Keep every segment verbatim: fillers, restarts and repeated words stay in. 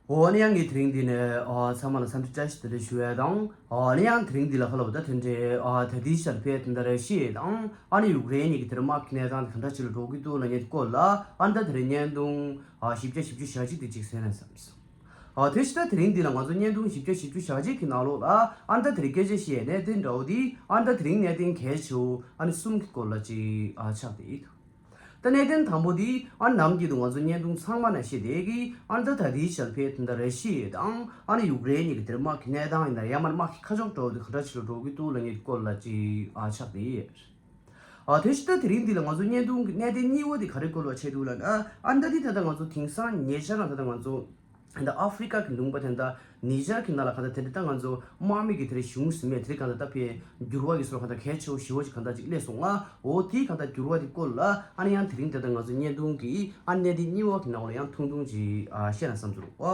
འོ་ནི་ཡང་གི་དེ་རིང་འདི་ནས་ཨ་ཚང་མ་ལ་འཚམས་འདྲི་བཀྲ་ཤིས་བདེ་ལེགས་ཞུ་ཡ་དང་། ཨ་ནི་ཡང་དེ་རིང་འདི་ལ་ཁ་ལོ་བ་ད་དེ་འདྲའི་ཨ་ད་ལྟའི་ཆར་ཕེ་དེ་འདྲ་ར་ཤི་ཡ་དང་ཨ་ནི་ཡུཀ་རེན་གཉིས་ཀྱི་དེ་རིང་དམག་གི་གནས་སྟངས་དེ་ག་འདྲ་ཅིག་ལ་འགྲོ་གི་འདུག་ལབ་མཁན་སྐོར་ལ་ཨ་ནི་ད་དེ་རིང་བརྙན་ཐུང་ཨ་བཞི་བརྒྱ་བཞི་བཅུ་ཞེ་གཅིག་དེ་ཅིག་གསན་ན་བསམས་སོང་། ཨ་དེ་ཕྱི་ད་དེ་རིང་འདི་ལ་ང་ཚོ་བརྙན་ཐུང་བཞི་བརྒྱ་བཞི་བཅུ་ཞེ་གཅིག་གི་ནང་ལོགས་ལ་ཨ་ནི་ད་དེ་རིང་སྐད་ཆ་བཤད་ཡ་གནད་དོན་འདྲ་བོ་འདི་ཨ་ནི་ད་དེ་རིང་གནད་དོན་གལ་ཆེ་བོ་ཨ་ནི་གསུམ་གྱི་སྐོར་ལ་ཅིག་ཨ་ཆགས་བསྡད་ཡོད། ད་གནད་དོན་དང་པོ་འདི་ཨ་ནི་ནམ་རྒྱུན་དུ་ང་ཚོ་བརྙན་ཐུང་ཚང་མ་ན་བཤད་བསྡད་ཀྱི་ཨ་ནི་ད་ད་ལྟའི་ཆར་ཕེ་དེ་འདྲ་ར་ཤི་ཡ་དང་ཨ་ནི་ཡུཀ་རེན་གཉིས་ཀྱི་དེར་དམག་གི་གནས་སྟངས་ཡིན་ན་ཡང་མར་དམག་གི་ཁ་ཕྱོགས་འགྲོ་བ་དེ་ག་འདྲ་ཞིག་ལ་འགྲོ་གི་འདུག་ལབ་མཁན་སྐོར་ལ་ཅིག་ཨ་ཆགས་བསྡད་ཡོད། ཨ་དེ་ཕྱི་ད་དེ་རིང་འདི་ལ་ང་ཚོ་བརྙན་ཐུང་གི་གནད་དོན་གཉིས་པ་དེ་ག་རེ་སྐོར་ལ་བྱས་འདུག་ལབ་ན་ཨ་ནི་ད་འདི་ད་ལྟ་ང་ཚོ་དེང་སང་ཉེ་ཆར་ལ་ད་ལྟ་ང་ཚོ་ད་ལྟ་ཨ་ཧྥི་རི་ཀ་གི་ལུང་པ་དེ་འདྲ་ནི་ཇར་གྱི་ནང་ལ་ག་ད་དེ་འདྲ་ད་ང་ཚོ་དམག་མི་གི་དེ་རིང་གཞུང་ཟིན་མེད་དེ་རིང་ག་ད་ད་ཕེ་འགྱུར་བ་གི་སོར་ག་ད་གལ་ཆེ་བོ་ཞེ་བོ་ཅིག་ག་ད་ཅིག་སླེབས་སོང་ང་། འོ་དེའི་ག་ད་འགྱུར་བ་དེ་སྐོར་ལ་ཨ་ནི་ཡང་དེ་རིང་ད་ལྟ་ང་ཚོ་བརྙན་ཐུང་གི་ཨ་ནི་གནད་དོན་གཉིས་པ་གི་ནང་ལ་ཡང་ཐུང་ཐུང་ཅིག་ཨ་བཤད་ན་བསམ་ཚུལ་རོ།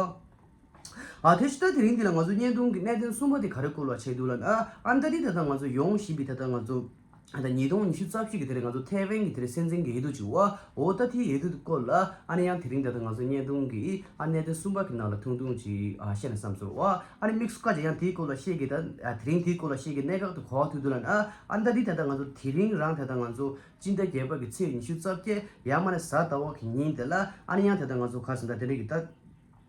ཨ་དེ་ཕྱི་ད་དེ་རིང་འདི་ལ་ང་ཚོ་བརྙན་ཐུང་གི་གནད་དོན་གསུམ་པ་དེ་ག་རེ་སྐོར་ལ་བྱས་འདུག་ལབ་ན་ཨ་ནི་ད་དེ་ད་ལྟ་ང་ཚོ་ཡོང་བཞིན་པའི་ད་ལྟ་ང་ཚོ་ད་ཉིས་སྟོང་ཉི་ཤུ་རྩ་བཞི་གི་དེ་རིང་ང་ཚོ་ཐའེ་ཝན་གྱི་དེ་རིང་སྲིད་འཛིན་གྱི་འོས་བསྡུ་བྱུང་བ། འོ་ད་དེའི་འོས་བསྡུ་སྐོར་ལ་ཨ་ནི་ཡང་དེ་རིང་ད་ལྟ་ང་ཚོ་བརྙན་ཐུང་གི་ཨ་གནད་དོན་གསུམ་པ་གི་ནང་ལ་ཐུང་ཐུང་ཅིག་ཨ་བཤད་ན་བསམ་ཚུལ་རོ། ཨ་ནི་དམིགས་སུ་བཀར་ཅིག་ཡང་དེའི་སྐོར་ལ་བཤད་གི་ད་ཨ་དེ་རིང་དེའི་སྐོར་ལ་བཤད་གི་གནད་འགག་ཏུ་གོ་བ་ཐུག་འདུག་ལབ་ན་ཨ་ནི་ད་དེ་ད་ལྟ་ང་ཚོ་དེ་རིང་རང་ད་ལྟ་ང་ཚོ་སྤྱི་ཟླ་བརྒྱད་པ་གི་ཚེས་ཉི་ཤུ་རྩ་བརྒྱད་ཡར་མར་ནས་གཟའ་ཟླ་བ་གི་ཉིན་དེ་ལ་ཨ་ནི་ཡང་ད་ལྟ་ང་ཚོ་ག་རེ་ཟེར་ད་དེ་རིང་གི་ད།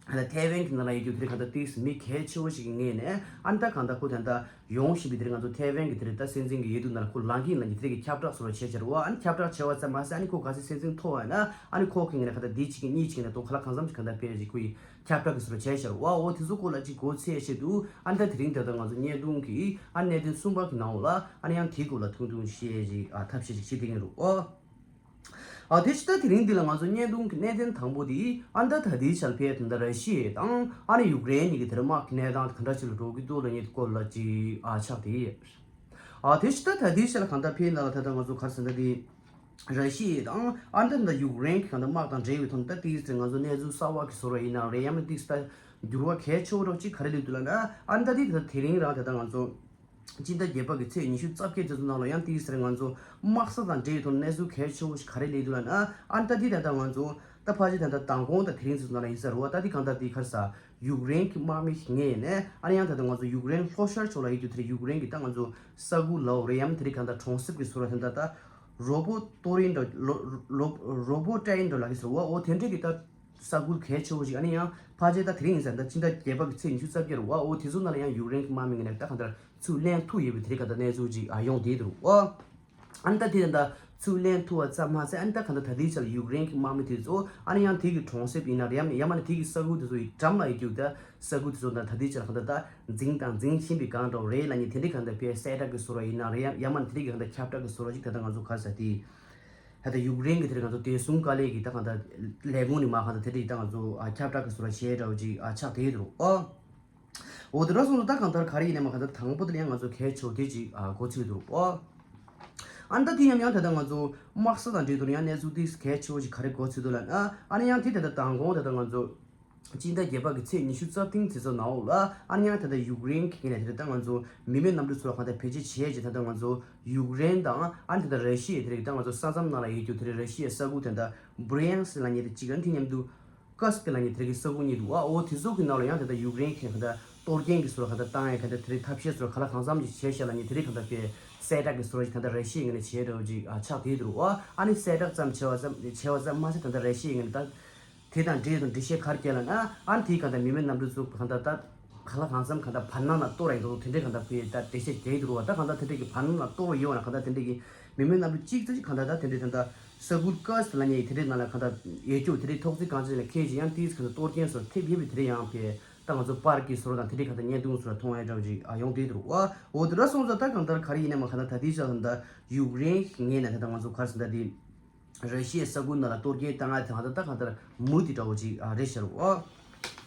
ཨ་ནི་ཐའེ་ཝན་གྱི་ནང་ལ་ཡོད་རྒྱུ་དེ་རིང་གང་ལྟར་ཏིག་སི་མི་གལ་ཆེ་བོ་ཞིག་གི་ངོས་ནས་ཨ་ནི་ད་གང་ལྟར་ཁོ་ད་ལྟ་ཡོང་བཞིན་པའི་དེ་རིང་ང་ཚོ་ཐའེ་ཝན་གྱི་དེ་རིང་ད་སྲིད་འཛིན་གྱི་འོས་བསྡུ་ནང་ལ་ཁོ་ལངས་ཀྱིན་ལངས་ཀྱིན་དེ་རིང་གི་ཁྱབ་བསྒྲགས་སོགས་བྱས་བྱས་རེད་བ། ཨ་ནི་ཁྱབ་བསྒྲགས་བྱས་པ་ཙམ་མ་ཟད་ཨ་ནི་ཁོ་ག་ཚོད་སྲིད་འཛིན་ཐོབ་པ་ཡིན་ན་ཨ་ནི་ཁོ་གི་ངོས་ནས་གང་ལྟར་འདི་གཅིག་གི་གཉིས་གཅིག་ནས་གཏོང་ག་ལ་གང་འཚམ་ཞིག་གང་ལྟར་སྤེལ་ཞིག་ཁོ་ཡི་ཁྱབ་བསྒྲགས་ཀྱི་སོགས་བྱས་བྱས་རེད་བ། འོ་དེ་ཚོ་སྐོར་ལ་གཅིག་གོ་ཚད་བྱས་འདུག་ཨ་ནི་ད་དེ་རིང་ད་ལྟ་ང་ཚོ་བརྙན་ཐུང་གི་ཨ་ནི་གནད་དོན་གསུམ་པ་གི་ནང་ལ་ཨ་ནི་ཡང་དེའི་སྐོར་ལ་ཐུང་ཐུང་བཤད་ཅིག་ཨ་ཐབས་ཤེས་ཅིག་བྱེད་དེ་ཡིན་རུང་ཨོ། ཨ་དེ་ཕྱི་ད་དེ་རིང་འདི་ལ་ང་ཚོ་བརྙན་ཐུང་གི་གནད་དོན་དང་པོ་དེ་ཨ་ནི་ད་ད་ལྟའི་ཆར་ཕེ་ད་ལྟ་ར་ཤི་ཡ་དང་ཨ་ནི་ཡུཀ་རེན་གཉིས་ཀྱི་དེར་དམག་གི་གནས་སྟངས་དེ་ག་འདྲ་ཞིག་ལ་འགྲོ་གི་འདུག་ལབ་མཁན་དེ་སྐོར་ལ་ཅིག་ཨ་ཆགས་དེ། ཨ་དེ་ཕྱི་ད་ད་ལྟའི་ཆར་གང་ལྟར་ཕེ་ན་ལ་ད་ལྟ་ང་ཚོ་ག་རེ་ཟེར་ན་དེ་ར་ཤི་ཡ་དང་ཨ་ནི་ད་ད་ཡུཀ་རེན་གྱི་གང་ལྟར་དམག་དང་འབྲེལ་བའི་ཐོག་ནས་ད་ཏིག་ཙམ་ང་ཚོ་གནས་ཚུལ་གསར་བ་གི་བཟོ་འདྲ་ཡིན་ན་རེད་ཡང་མིན་ཏིག་ཙམ་ད་འགྱུར་བ་གལ་ཆེ་བོ་འདྲ་ཅིག་ག་རེ་སླེབས་འདུག་ལབ་ན་ཨ་ནི་ད་དེ་ད་དེ་རིང་རང་ད་ལྟ་ང་ཚོ། སྤྱི་ཟླ་བརྒྱད་པ་གི་ཚེས་ཉི་ཤུ་རྩ་བརྒྱད་དེ་ཚོ་ནང་ལ་ཡང་ཏིག་ཙམ་ང་ཚོ་དམག་ས་དང་འབྲེལ་ཡོད་ཐོག་ནས་གནས་ཚུལ་གལ་ཆེ་བོ་ཞིག་ག་རེ་སླེབས་འདུག་ལབ་ན་ཨ་ནི་ད་དེ་ད་ལྟ་ང་ཚོ་ད་ཕལ་ཆེར་ད་ལྟ་མདང་དགོང་དང་དེ་རིང་ཚོ་ནང་ལ་ཡིན་ས་རེད་བ། ད་དེ་གང་ལྟར་དེ་ག་རེ་ཟ་ཡུཀ་རེན་གྱི་དམག་མི་ཞིག་ངེས་ནས་ཨ་ནི་ཡང་ད་ལྟ་ང་ཚོ་ཡུཀ་རེན་ལྷོ་ཤར་ཕྱོགས་ལ་ཡོད་རྒྱུ་དེ་རེད། ཡུཀ་རེན་གྱི་ད་ང་ཚོ་ས་ཁུལ་ལའོ་རེད་ཡང་དེ་རིང་གང་ལྟར་གྲོང་གསེབ་ཀྱི་བཟོ་འདྲ་དེ་འདྲ་ད་རོ་པོ་ཏོ་རིན་འདྲ་ལོ་རོ་པོ་ཏྲ་ཡིན་འདྲ་ལབ་ཀྱི་ཟེར་བ། འོ་དེ་འདྲས་ཀྱི་ད། ས་ཁུལ་གལ་ཆེ་བོ་ཞིག་ཨ་ནི་ཡང་ཕལ་ཆེར་ད་དེ་རིང་ཡིན་ཙང་ད་ཕྱི་ཟླ་བརྒྱད་པ་གི་ཚེས་ཉི་ཤུ་རྩ་བརྒྱད་རེད་བ། འོ་དེ་ཚོ་ནང་ལ་ཡང་ཡུཀ་རེན་གྱི་དམག་མི་ངོས་ནས་ད་གང་ལྟར་ཚུར་ལེན་ཐུབ་ཡོད་པའི་དེ་རིང་གང་ལྟར་གནས་ཚུལ་ཅིག་ཨ་ཡོང་བསྡད་འདུག་ཨོ། ཨ་ནི་ད་དེ་ད་ཚུར་ལེན་ཐུབ་པ་ཙམ་མ་ཟད་ཨ་ནི་ད་གང་ལྟར་ད་ལྟའི་ཆར་ལ་ཡུཀ་རེན་གྱི་དམག་མི་དེ་ཚོ་ཨ་ནི་ཡང་དེ་གི་གྲོང་གསེབ་ཡིན་ན་རེད་ཡང་ཡང་མིན་ན་དེ་གི་ས་ཁུལ་དེ་ཚོ་ཡི་འགྲམ་ལ་ཡོད་རྒྱུ་ད་ས་ཁུལ་དེ་ཚོ་ད་ད་ལྟའི་ཆར་གང་ལྟར་ད་འཛིང་དང་འཛིང་བཞིན་པའི་སྒང་འདྲ་བོ་རེད་ལབ་མཁན་དེ་འདྲའི་གང་ལྟར་དཔེ་གསལ་བསྒྲགས་ཀྱི་བཟོ་འདྲ་ཡིན་ན་རེད་ཡང་ཡང་མིན་ན་དེ་འདྲའི་གང་ལྟར་ཁྱབ་བསྒྲགས་ཀྱི་བཟོ་འདྲ་ཅིག་ད་ལྟ་ང་ཚོ་ག་རེ་ཟ་དེ། ད་ལྟ་ཡུཀ་རེན་གྱི་དེ་རིང་ང་ཚོ་བདེ་སྲུང་བཀའ་བློན་གྱི་ད་གང་ལྟར་ལས་ཁུངས་ནས་མར་གང་ལྟར་དེ་འདྲ་ཡི་ད་ང་ཚོ་ཨ་ཁྱབ་བསྒྲགས་ཀྱི་བཟོ་འདྲ་བྱས་འདྲ་བོ་ཅིག་ཨ་ཆགས་བསྡད་འདུག་ཨོ། འོ་དེ་འདྲ་སོང་ཙང་ད་གང་ལྟར་ག་རེ་ཡིན་ནའི་མ་གང་ལྟར་དང་པོ་དེ་ལ་ཡང་ང་ཚོ་གལ་ཆེ་བོ་དེ་ཅིག་ཨ་གོ་ཚུལ་འདུག་ཨོ། ཨ་ནི་ད་དེ་མཉམ་ཡང་ད་ལྟ་ང་ཚོ་དམག་ས་དང་འབྲེལ་དུ་ཡང་གནས་ཚུལ་དེ་གལ་ཆེ་བོ་ཅིག་ག་རེ་གོ་ཚུལ་འདུག་ལབ་ན་ཨ་ནི་ཡང་དེ་ད་ལྟ་མདང་དགོང་ད་ལྟ་ང་ཚོ། སྤྱི་ཟླ་བརྒྱད་པ་གི་ཚེས་ཉི་ཤུ་རྩ་བདུན་དེ་ཚོ་ནང་ལ་ཨ་ནི་ཡང་ད་ལྟ་ཡུཀ་རེན་གྱི་ངོས་ནས་དེ་རིང་ད་ང་ཚོ་མི་མེད་གནམ་གྲུ་ཚོ་ལ་གང་ལྟར་བེད་སྤྱོད་བྱས་རྗེས་ད་ལྟ་ང་ཚོ་ཡུཀ་རེན་དང་ཨ་ནི་ད་ལྟ་ར་ཤི་ཡ་དེ་རིང་ད་ང་ཚོ་ས་མཚམས་ནང་ལ་ཡོད་རྒྱུ་དེ་རིང་ར་ཤི་ཡའི་ས་ཁུལ་དེ་འདྲ་བྷི་རི་ཡན་སི་ལབ་མཁན་དེ་གཅིག་ཨ་ནི་དེ་མཉམ་དུ་ཀར་སི་ཀི་ལབ་མཁན་དེ་རིང་གི་ས་ཁུལ་གཉིས་འདུག་ཨ། འོ་དེ་ཚོ་གི་ནང་ལ་ཡང་ད་ལྟ་ཡུཀ་རེན་གྱི་གང་ལྟར་གཏོར་སྐྱོན་གྱི་བཟོ་འདྲ་གང་ལྟར་བཏང་ཡ་གང་ལྟར་དེ་རིང་ཐབས་ཤེས་བཟོ་འདྲ་ག་ལ་གང་འཚམ་ཅིག་བྱས་ཤག་ལབ་མཁན་དེ་རིང་གང་ལྟར་དཔེ་གསལ་བསྒྲགས་ཀྱི་བཟོ་འདྲ་ཅིག་ད་ལྟ་ར་ཤི་ཡའི་ངོས་ནས་བྱས་འདྲ་བོ་ཅིག་ཨ་ཆགས་བསྡད་འདུག་ཨ། ཨ་ནི་གསལ་བསྒྲགས་ཙམ་བྱས་པ་ཙམ་བྱས་པ་ཙམ་མ་ཟད་ད་ལྟ་ར་ཤི་ཡའི་ངོས་ནས་ད། དེ་དང་འབྲེལ་དང་འགྲེལ་བཤད་ག་རེ་བརྒྱབ་ལབ་ན་ཨ་ནི་དེའི་གང་ལྟར་མི་མེད་གནམ་གྲུ་ཚོ་གང་ལྟར་ད་ག་ལ་གང་འཚམ་གང་ལྟར་བར་སྣང་ལ་གཏོར་ཡ་ཡོད་དེ་འདྲའི་གང་ལྟར་བུ་ཡི་ད་འགྲེལ་བཤད་རྒྱག་གི་འདུག་རུ་བ། ད་གང་ལྟར་དེ་འདྲའི་གི་བར་སྣང་ལ་གཏོར་བ་ཡོད་ན་གང་ལྟར་དེ་འདྲའི་གི་མི་མེད་གནམ་གྲུ་གཅིག་ཙམ་ཞིག་གང་ལྟར་ད་དེ་འདྲའི་ད་ལྟ་ས་ཁུལ་ཀར་སི་ལབ་མཁན་དེ་འདྲའི་ནང་ལ་གང་ལྟར་ཡོད་རྒྱུ་དེ་འདྲའི་ཐོག་བརྩེགས་གང་ཅི་ལ་ཁེལ་ཅིག་ཡང་ཏིས་གང་ལྟར་གཏོར་སྐྱོན་སོགས་ཐེབས་ཡོད་པའི་དེ་འདྲའི་ཡང་བས་ད་ང་ཚོ་པར་གྱི་བཟོ་འདྲ་དང་དེ་འདྲའི་གང་ལྟར་བརྙན་ཐུང་བཟོ་འདྲ་མཐོང་ཡ་འདྲ་བོ་ཅིག་ཨ་ཡོང་བསྡད་འདུག་རུ་བ། འོ་དེ་འདྲ་སོང་ཙང་ད་གང་ལྟར་ག་རེ་ཡིན་ནའི་མ་གང་ལྟར་ད་ལྟའི་ཆར་ད་ལྟ་ཡུཀ་རེན་གྱི་ངོས་ནས་ད་ལྟ་ང་ཚོ་ག་རེ་ཟེར་ད་དེ། ར་ཤི་ཡའི་ས་ཁུལ་ནང་ལ་གཏོར་སྐྱོན་བཏང་ཡ་དེ་ང་ད་ལྟ་གང་ལྟར་མུ་མཐུད་འདྲ་བོ་ཅིག་ཨ་རེད་ཤག་རུ་བ།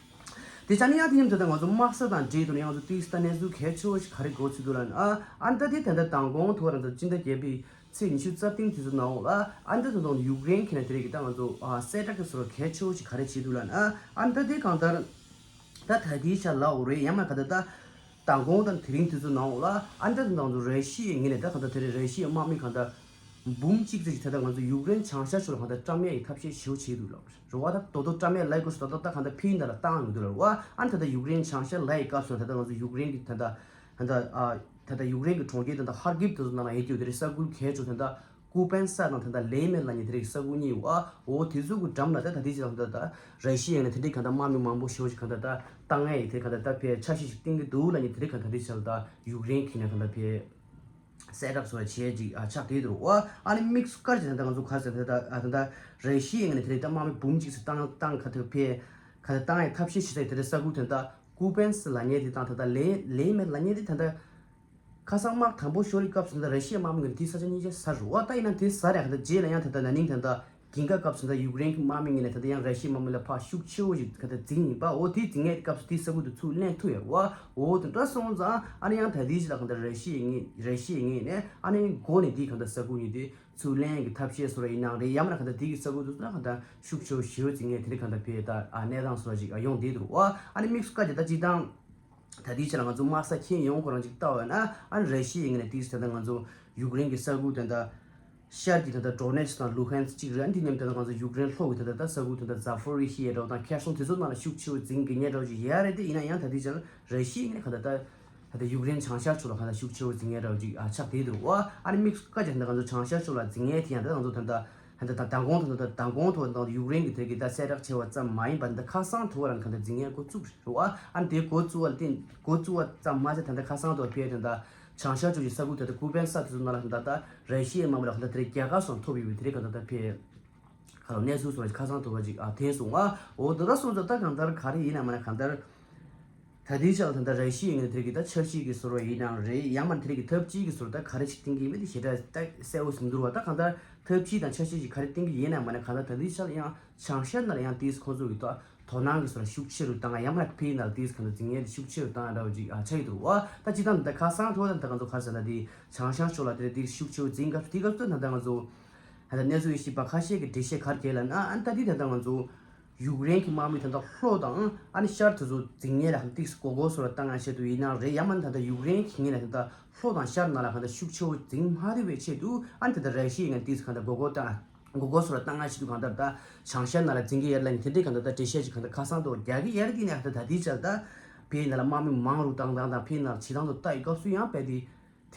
དེ་ཆ་ནས་ཡང་དེ་མཉམ་དུ་ད་ལྟ་ང་ཚོ་དམག་ས་དང་འབྲེལ་དུ་ཡང་ང་ཚོ་ཏིག་ཙམ་གནས་ཚུལ་གལ་ཆེ་བོ་ཞིག་ག་རེ་གོ་ཚུལ་འདུག་ལབ་ན་ཨ་ཨ་ནི་ད་དེ་ད་ལྟ་མདང་དགོང་ཐོག་རང་ཚོ་སྤྱི་ཟླ་བརྒྱད་པའི་ཚེས་ཉི་ཤུ་རྩ་བདུན་དེ་ཚོ་ནང་ལ་ཨ་ནི་ད་ད་ཡུཀ་རེན་གྱི་ནས་དེ་རིང་གི་ད་ང་ཚོ་ཨ་གསལ་བསྒྲགས་ཀྱི་བཟོ་འདྲ་གལ་ཆེ་བོ་ཞིག་ག་རེ་བྱས་འདུག་ལབ་ན་ཨ་ཨ་ནི་ད་དེ་གང་ལྟར་ད་ད་དེའི་ཆ་ལ་འོ་རེད་ཡང་མ་ག་ད་ད་མདང་དགོང་དང་དེ་རིང་དེ་ཚོ་ནང་ལ་ཨ་ནི་ད་ད་ང་ཚོ་ར་ཤི་ཡའི་ངོས་ནས་ད་གང་ལྟར་དེ་རིང་ར་ཤི་ཡའི་དམག་མི་གང་ལྟར། འབུམ་གཅིག་ཙམ་ཞིག་ད་ལྟ་ང་ཚོ་ཡུཀ་རེན་བྱང་ཤར་ཕྱོགས་ལ་གང་ལྟར་བཀྲམ་ཡས་ཀྱི་ཐབས་ཤེས་ཞེ་པོ་བྱས་འདུག་ལབ་རེད་བ། ད་དོ་དོ་བཀྲམ་ཡས་ལབ་དགོས་སུ་ད་ལྟ་ད་གང་ལྟར་ཕིའི་ནང་ལ་བཏང་ཡོང་གི་འདུག་ལབ་རེད་བ། ཨ་ནི་ད་ལྟ་ཡུཀ་རེན་བྱང་ཤར་ལབ་ཡས་སྐབས་སུ་ད་ལྟ་ང་ཚོ་ཡུཀ་རེན་གྱི་ད་ལྟ་ད་ལྟ་ཨ་ད་ལྟ་ཡུཀ་རེན་གྱི་གྲོང་ཁྱེར་ད་ལྟ་ཧར་ཀིབ་དེ་ཚོ་ནང་ལ་ཡོད་ཀྱི་ཡོད་དེ་རེད། ས་ཁུལ་གལ་ཆེ་ད་ལྟ་ཀུ་པན་ས་དང་ད་ལྟ་ལེ་མེ་ལབ་མཁན་དེ་རིགས་ས་ཁུལ་གཉིས་ཡོད་ཨ། འོ་དེ་ཚོ་གི་འགྲམ་ལ་ད་ད་ལྟའི་ཆ་ད་ལྟ་ད་ར་ཤི་ཡ་ནས་དེ་འདྲའི་གང་ལྟར་དམག་མི་མང་པོ་ཞེ་པོ་ཞིག་གང་ལྟར་ད་བཏང་ཡས་དེ་གང་ལྟར་ད་ཕའི་འཆར་གཞི་ཞིག་བཏིང་གི་འདུག་ལབ་མཁན་དེ་རིགས་གང་ལྟར་ད་ལྟའི་ཆ་ལ་ད་ཡུཀ་རེན་གྱིས་ནས་གང་ལྟར་ཕའི་གསལ་བསྒྲགས་སོགས་བྱས་ཅིག་ཨ་ཆགས་བསྡད་འདུག་ཨ། ཨ་ནི་དམིགས་སུ་བཀར་ཅིག་ད་ལྟ་ང་ཚོ་ག་རེ་ཟེར་ད་ད་ད་ར་ཤི་ཡ་ནས་དེ་རིགས་ད་དམག་མི་འབུམ་གཅིག་ཙམ་བཏང་བཏང་ག་ཐུག་ཕའི་ག་ད་བཏང་ཡས་ཐབས་ཤེས་བྱེད་ས་དེ་རིགས་ས་ཁུལ་དེ་ད་ཀུ་པན་སི་ལབ་མཁན་དེ་དང་ད་ད་ལེ་ལེ་མེ་ལབ་མཁན་དེ་ད་ད། ཁ་སང་དམག་དང་པོ་ཤོར་བའི་སྐབས་སུ་ད་ར་ཤི་ཡའི་དམག་མི་ངོས་ནས་དེའི་ས་ཆ་གཉིས་ཆ་ཟ་རུ་བ། ད་ཡིན་ན་དེ་ཟ་རེད་ག་ད་རྗེས་ལ་ཡང་ད་ལྟ་ན་ནིང་ད་ལྟ་གྱིན་ག་སྐབས་སུ་ད་ཡུཀ་རེན་གྱི་དམག་མི་ངོས་ནས་ད་ལྟ་ཡང་ར་ཤི་ཡའི་དམག་མི་ལ་ཕར་ཤུགས་ཆེ་བོ་ཞིག་ག་ད་འཛིང་ཡིན་པ། འོ་དེ་འཛིང་ཡས་སྐབས་སུ་དེའི་ས་ཁུལ་དུ་ཚུར་ལེན་ཐུབ་ཡོད་རུ་བ། འོ་དེ་འདྲ་སོང་ཙང་ཨ་ནི་ཡང་ད་ལྟའི་ཆ་ལ་ག་ད་ར་ཤི་ཡའི་ངོས་ར་ཤི་ཡའི་ངོས་ནས་ཨ་ནི་མགོ་ནས་དེའི་ག་ད་ས་ཁུལ་གཉིས་དེ་ཚུར་ལེན་ཡས་ཀྱི་ཐབས་ཤེས་བཟོ་ར་ཡིན་ནའང་རེད། ཡང་མིན་ན་ག་ད་དེའི་གི་ས་ཁུལ་དུ་ད་ག་ད་ཤུགས་ཆེ་བོ་ཞེ་བོ་འཛིང་ཡས་དེ་འདྲ་ག་ད་ཕའི་ད་ཨ་གནས་སྟངས་བཟོ་ར་ཅིག་ཡོང་བསྡད་འདུག་རུ་བ། ཨ་ནི་དམིགས་སུ་བཀར་ཏེ་ད་སྤྱིར་བཏང་། ད་ལྟའི་ཆ་ལ་ང་ཚོ་དམག་ས་ཁྱེར་ཡོང་ཁོ་རང་ཅིག་ལྟ་བ་ན་ཨ་ནི་ར་ཤི་ཡའི་ངོས་ནས་དེའི་ད་ལྟ་ང་ཚོ་ཡུཀ་རེན་གྱི་ས་ཁུལ་དེ་འདྲ་ཤར་གྱི་ད་ལྟ་ཌོ་ནེ་ཚི་དང་ལུ་ཧན་སི་གཅིག་རེད། ཨ་ནི་དེ་མཉམ་དུ་ད་ལྟ་ང་ཚོ་ཡུཀ་རེན་ལྷོ་གི་ད་ལྟ་ད་ས་ཁུལ་དེ་འདྲ་ཛ་ཕོ་རི་ཤི་ཡ་འདྲ་བོ་དང་ཁེར་སོང་དེ་ཚོ་ནང་ལ་ཤུགས་ཆེ་བོ་འཛིང་གི་ཉེ་འདྲ་བོ་ཅིག་ཡོད་རེད། དེ་ཡིན་ན་ཡང་ད་ལྟའི་ཆ་ལ་ར་ཤི་ཡའི་ངོས་ནས་ག་ད་ད་ད་ལྟ་ཡུཀ་རེན་བྱང་ཤར་ཕྱོགས་ལ་ག་ད་ཤུགས་ཆེ་བོ་འཛིང་ཉེ་འདྲ་བོ་ཅིག་ཨ་ཆགས་བསྡད་འདུག་རུ་བ། ཨ་ནི་དམིགས་སུ་བཀར་ཏེ་ད་ལྟ་ང་ཚོ་བྱང་ཤར་ཕྱོགས་ལ་འཛིང་ངེས་དེ་ཡང་ད་ལྟ་ང་ཚོ་ད་ལྟ། ད་ལྟ་མདང་དགོང་ཐོག་ད་ལྟ་མདང་དགོང་ཐོག་ད་ལྟ་ཡུཀ་རེན་གྱི་དེ་གི་ད་གསལ་བསྒྲགས་བྱས་པ་ཙམ་མ་ཡིན་པར་ད་ལྟ་ཁ་སང་དུ་བ་རང་ག་ད་འཛིང་ཡས་འགོ་བཙུགས་རེད་བ། ཨ་ནི་དེ་འགོ་བཙུགས་པ་ལ་བརྟེན་འགོ་བཙུགས་པ་ཙམ་མ་ཟད་ད་ལྟ་ཁ་སང་དུ་བ་ཕེ་ད་ལྟ་བྱང་ཤར་ཕྱོགས་ཀྱི་ས་ཁུལ་ད་ལྟ་ཀུ་པན་ས་དེ་ཚོ་ནང་ལ་ད་ལྟ་ར་ཤི་ཡའི་དམག་མི་ལ་ག་ད་དེ་རིང་རྒྱལ་ཁ་སོགས་ཐོབ་ཡོད་པའི་དེ་རིང་ག་ད་ད་ཕེ་ཁ་ལ་གནས་ཚུལ་སོགས་ཁ་སང་དུ་བ་ཅིག་ཨ་ཐོན་སོང་བ། འོ་དེ་འདྲ་སོང་ཙང་ད་གང་ལྟར་ག་རེ་ཡིན་ན་མ་ན་གང་ལྟར། ད་ལྟའི་ཆར་ད་ལྟ་ར་ཤི་ཡའི་ངོས་ནས་དེ་རིང་གི་ད་འཆར་གཞི་གི་ཟུར་བ་ཡིན་ནའང་རེད། ཡང་མིན་དེ་རིང་གི་འཐབ་ཇུས་ཀྱི་ཟུར་ད་ག་རེ་ཞིག་བཏིང་གི་ཡིན་མིན་དེ་ཞེ་དྲག་ད་གསལ་བོ་ཟིན་འདུག་རུ་བ། ད་གང་ལྟར་འཐབ་ཇུས་དང་འཆར་གཞི་ཞིག་ག་རེ་བཏིང་གི་ཡིན་ནའང་མ་ན་གང་ལྟར་ད་ལྟའི་ཆར་ཡང་བྱང་ཤར་ནང་ལ་ཡང་ཏིས་ཁོང་ཚོ་གི་ད་དོ་སྣང་གི་ཟུར་ཤུགས་ཆེ་རུ་བཏང་ཡང་མིན་ཕིའི་ནང་ལ་ཏིས་གང་ལྟར་འཛིང་ཡས་དེ་ཤུགས་ཆེ་རུ་བཏང་ཡ་འདྲ་བོ་ཅིག་ཨ་ཆགས་ཀྱི་འདུག་རུ་བ། ད་སྤྱིར་བཏང་ད་ཁ་སང་ཐོག་ད་ད་ང་ཚོ་ག་རེ་ཟེར་ན་དེ་བྱང་ཤར་ཕྱོགས་ལ་དེ་རིང་ཏིས་ཤུགས་ཆེ་རུ་འཛིང་སྐབས་དེ་སྐབས་སུ་ད་ད་ང་ཚོ་ད་ལྟ་གནས་ཚུལ་ཡིན་ཞིག་པ་ཁ་ཤས་ཀྱི་འགྲེལ་བཤད་ག་རེ་བྱས་ལབ་ན་ཨ་ད་དེ་ད་ད་ང་ཚོ། ཡུཀ་རེན་གྱི་དམག་མི་ད་ལྟ་ལྷོ་དང་ཨ་ནི་ཤར་དེ་ཚོ་འཛིང་ངེས་ལ་ཧམ་ཏིག་སི་མགོ་སྐོར་སོགས་ལ་བཏང་ཡ་ཆེད་དུ་ཡིན་ནའང་རེད། ཡང་མིན་ད་ལྟ་ཡུཀ་རེན་གྱི་ངོས་ནས་ད་ལྟ་ལྷོ་དང་ཤར་ནང་ལ་གང་ལྟར་ཤུགས་ཆེ་བོ་འཛིང་མ་ཐུབ་པའི་ཆེད་དུ་ཨ་ནི་ད་ལྟ་ར་ཤི་ཡའི་ངོས་ནས་ཏིག་སི་གང་ལྟར་མགོ་སྐོར་བཏང་མགོ་སྐོར་སོགས་ལ་བཏང་ཡ་ཆེད་དུ་གང་ལྟར་ད་བྱང་ཤར་ནང་ལ་འཛིང་གི་ཡོད་ལ་ནི་དེ་འདྲའི་གང་ལྟར་ད་འགྲེལ་བཤད་ཅིག་གང་ལྟར་ཁ་སང་དུ་རྒྱག་གི་ཡོད་རེད། དེ་ནས་ད་ལྟ་དེའི་ཆར་ད་ཕའི་ནང་ལ་དམག་མི་མང་རུ་བཏང་བཏང་དང་ཕའི་ནང་ལ་བྱེད་སྟངས་དུ་ལྟ་ཡི་སྐབས་སུ་ཡང་དཔེ་དེ།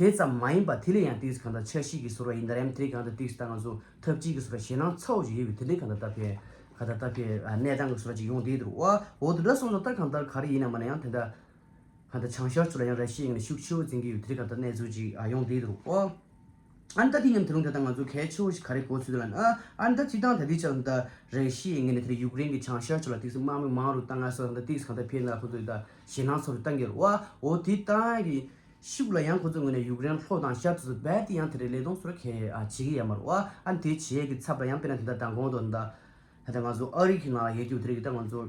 དེ་ཙམ་མ་ཡིན་པ་དེ་ལས་ཡང་ཏིག་གང་ལྟར་འཆར་གཞི་གི་ཟུར་བ་ཡིན་ད་རེམ་དེ་གང་ལྟར་ཏིག་ད་ང་ཚོ་འཐབ་ཇུས་ཀྱི་ཟུར་བ་ཞེད་སྣང་ཚ་བོ་ཞིག་ཡོད་པའི་དེ་འདྲའི་གང་ལྟར་ད་ཕེ་གང་ལྟར་ད་ཕེ་གནས་སྟངས་ཀྱི་ཟུར་བ་ཅིག་ཡོང་བསྡད་འདུག་རུ་བ། འོ་དེ་འདྲ་སོང་ཙང་ད་གང་ལྟར་ག་རེ་ཡིན་ན་མ་ན་ཡང་དེ་འདྲ་གང་ལྟར་བྱང་ཤར་ཕྱོགས་ལ་ཡང་ར་ཤི་ཡའི་ངོས་ནས་ཤུགས་ཆེ་བོ་འཛིང་གི་ཡོད་དེ་གང་ལྟར་གནས་ཚུལ་ཅིག་ཡོང་བསྡད་འདུག་རུ་བ། ཨ་ནི་ད་དེ་མཉམ་དུ་རུང་དེ་ད་ང་ཚོ་གལ་ཆེ་བོ་ཞིག་ག་རེ་གོ་ཚུལ་དུ་ལ་ན་ཨ་ནི་ད་སྤྱིར་བཏང་ད་དེ་ཆ་ལ་ད་ར་ཤི་ཡའི་ངོས་ནས་དེ་ཡུཀ་རེན་གྱི་བྱང་ཤར་ཕྱོགས་ལ་ཏིག་སི་དམག་མི་མང་རུ་བཏང་ང་སོགས་ད་ཏིག་སི་གང་ལྟར་ཕེ་ན་ཁོ་ཚོས་ད་ཞེད་སྣང་ཚ་བོ་བཏང་གི་རུ་བ། འོ་དེ་བཏང་ཡ་གི་ཤུགས་ལ་ཡང་ཁོ་ཚོའི་ངོས་ནས་ཡུཀ་རེན་ལྷོ་དང་ཤར་དུ་རྦད་དེ་ཡང་དེ་རིང་ལས་དོན་སོགས་གལ་ཨ་བྱེད་ཀྱི་ཡོད་མ་རེད་བ། ཨ་ནི་དེ་བྱེད་ཀྱི་ཚབ་ལ་ཡང་དཔེར་ན་དེ་འདྲ་མདང་དགོང་དུ་འདྲ་ད་ལྟ་ང་ཚོ་ཨ་རི་གི་ནང་ལ་ཡོད་རྒྱུ་དེ་རིང་གི་ད་ང་ཚོ་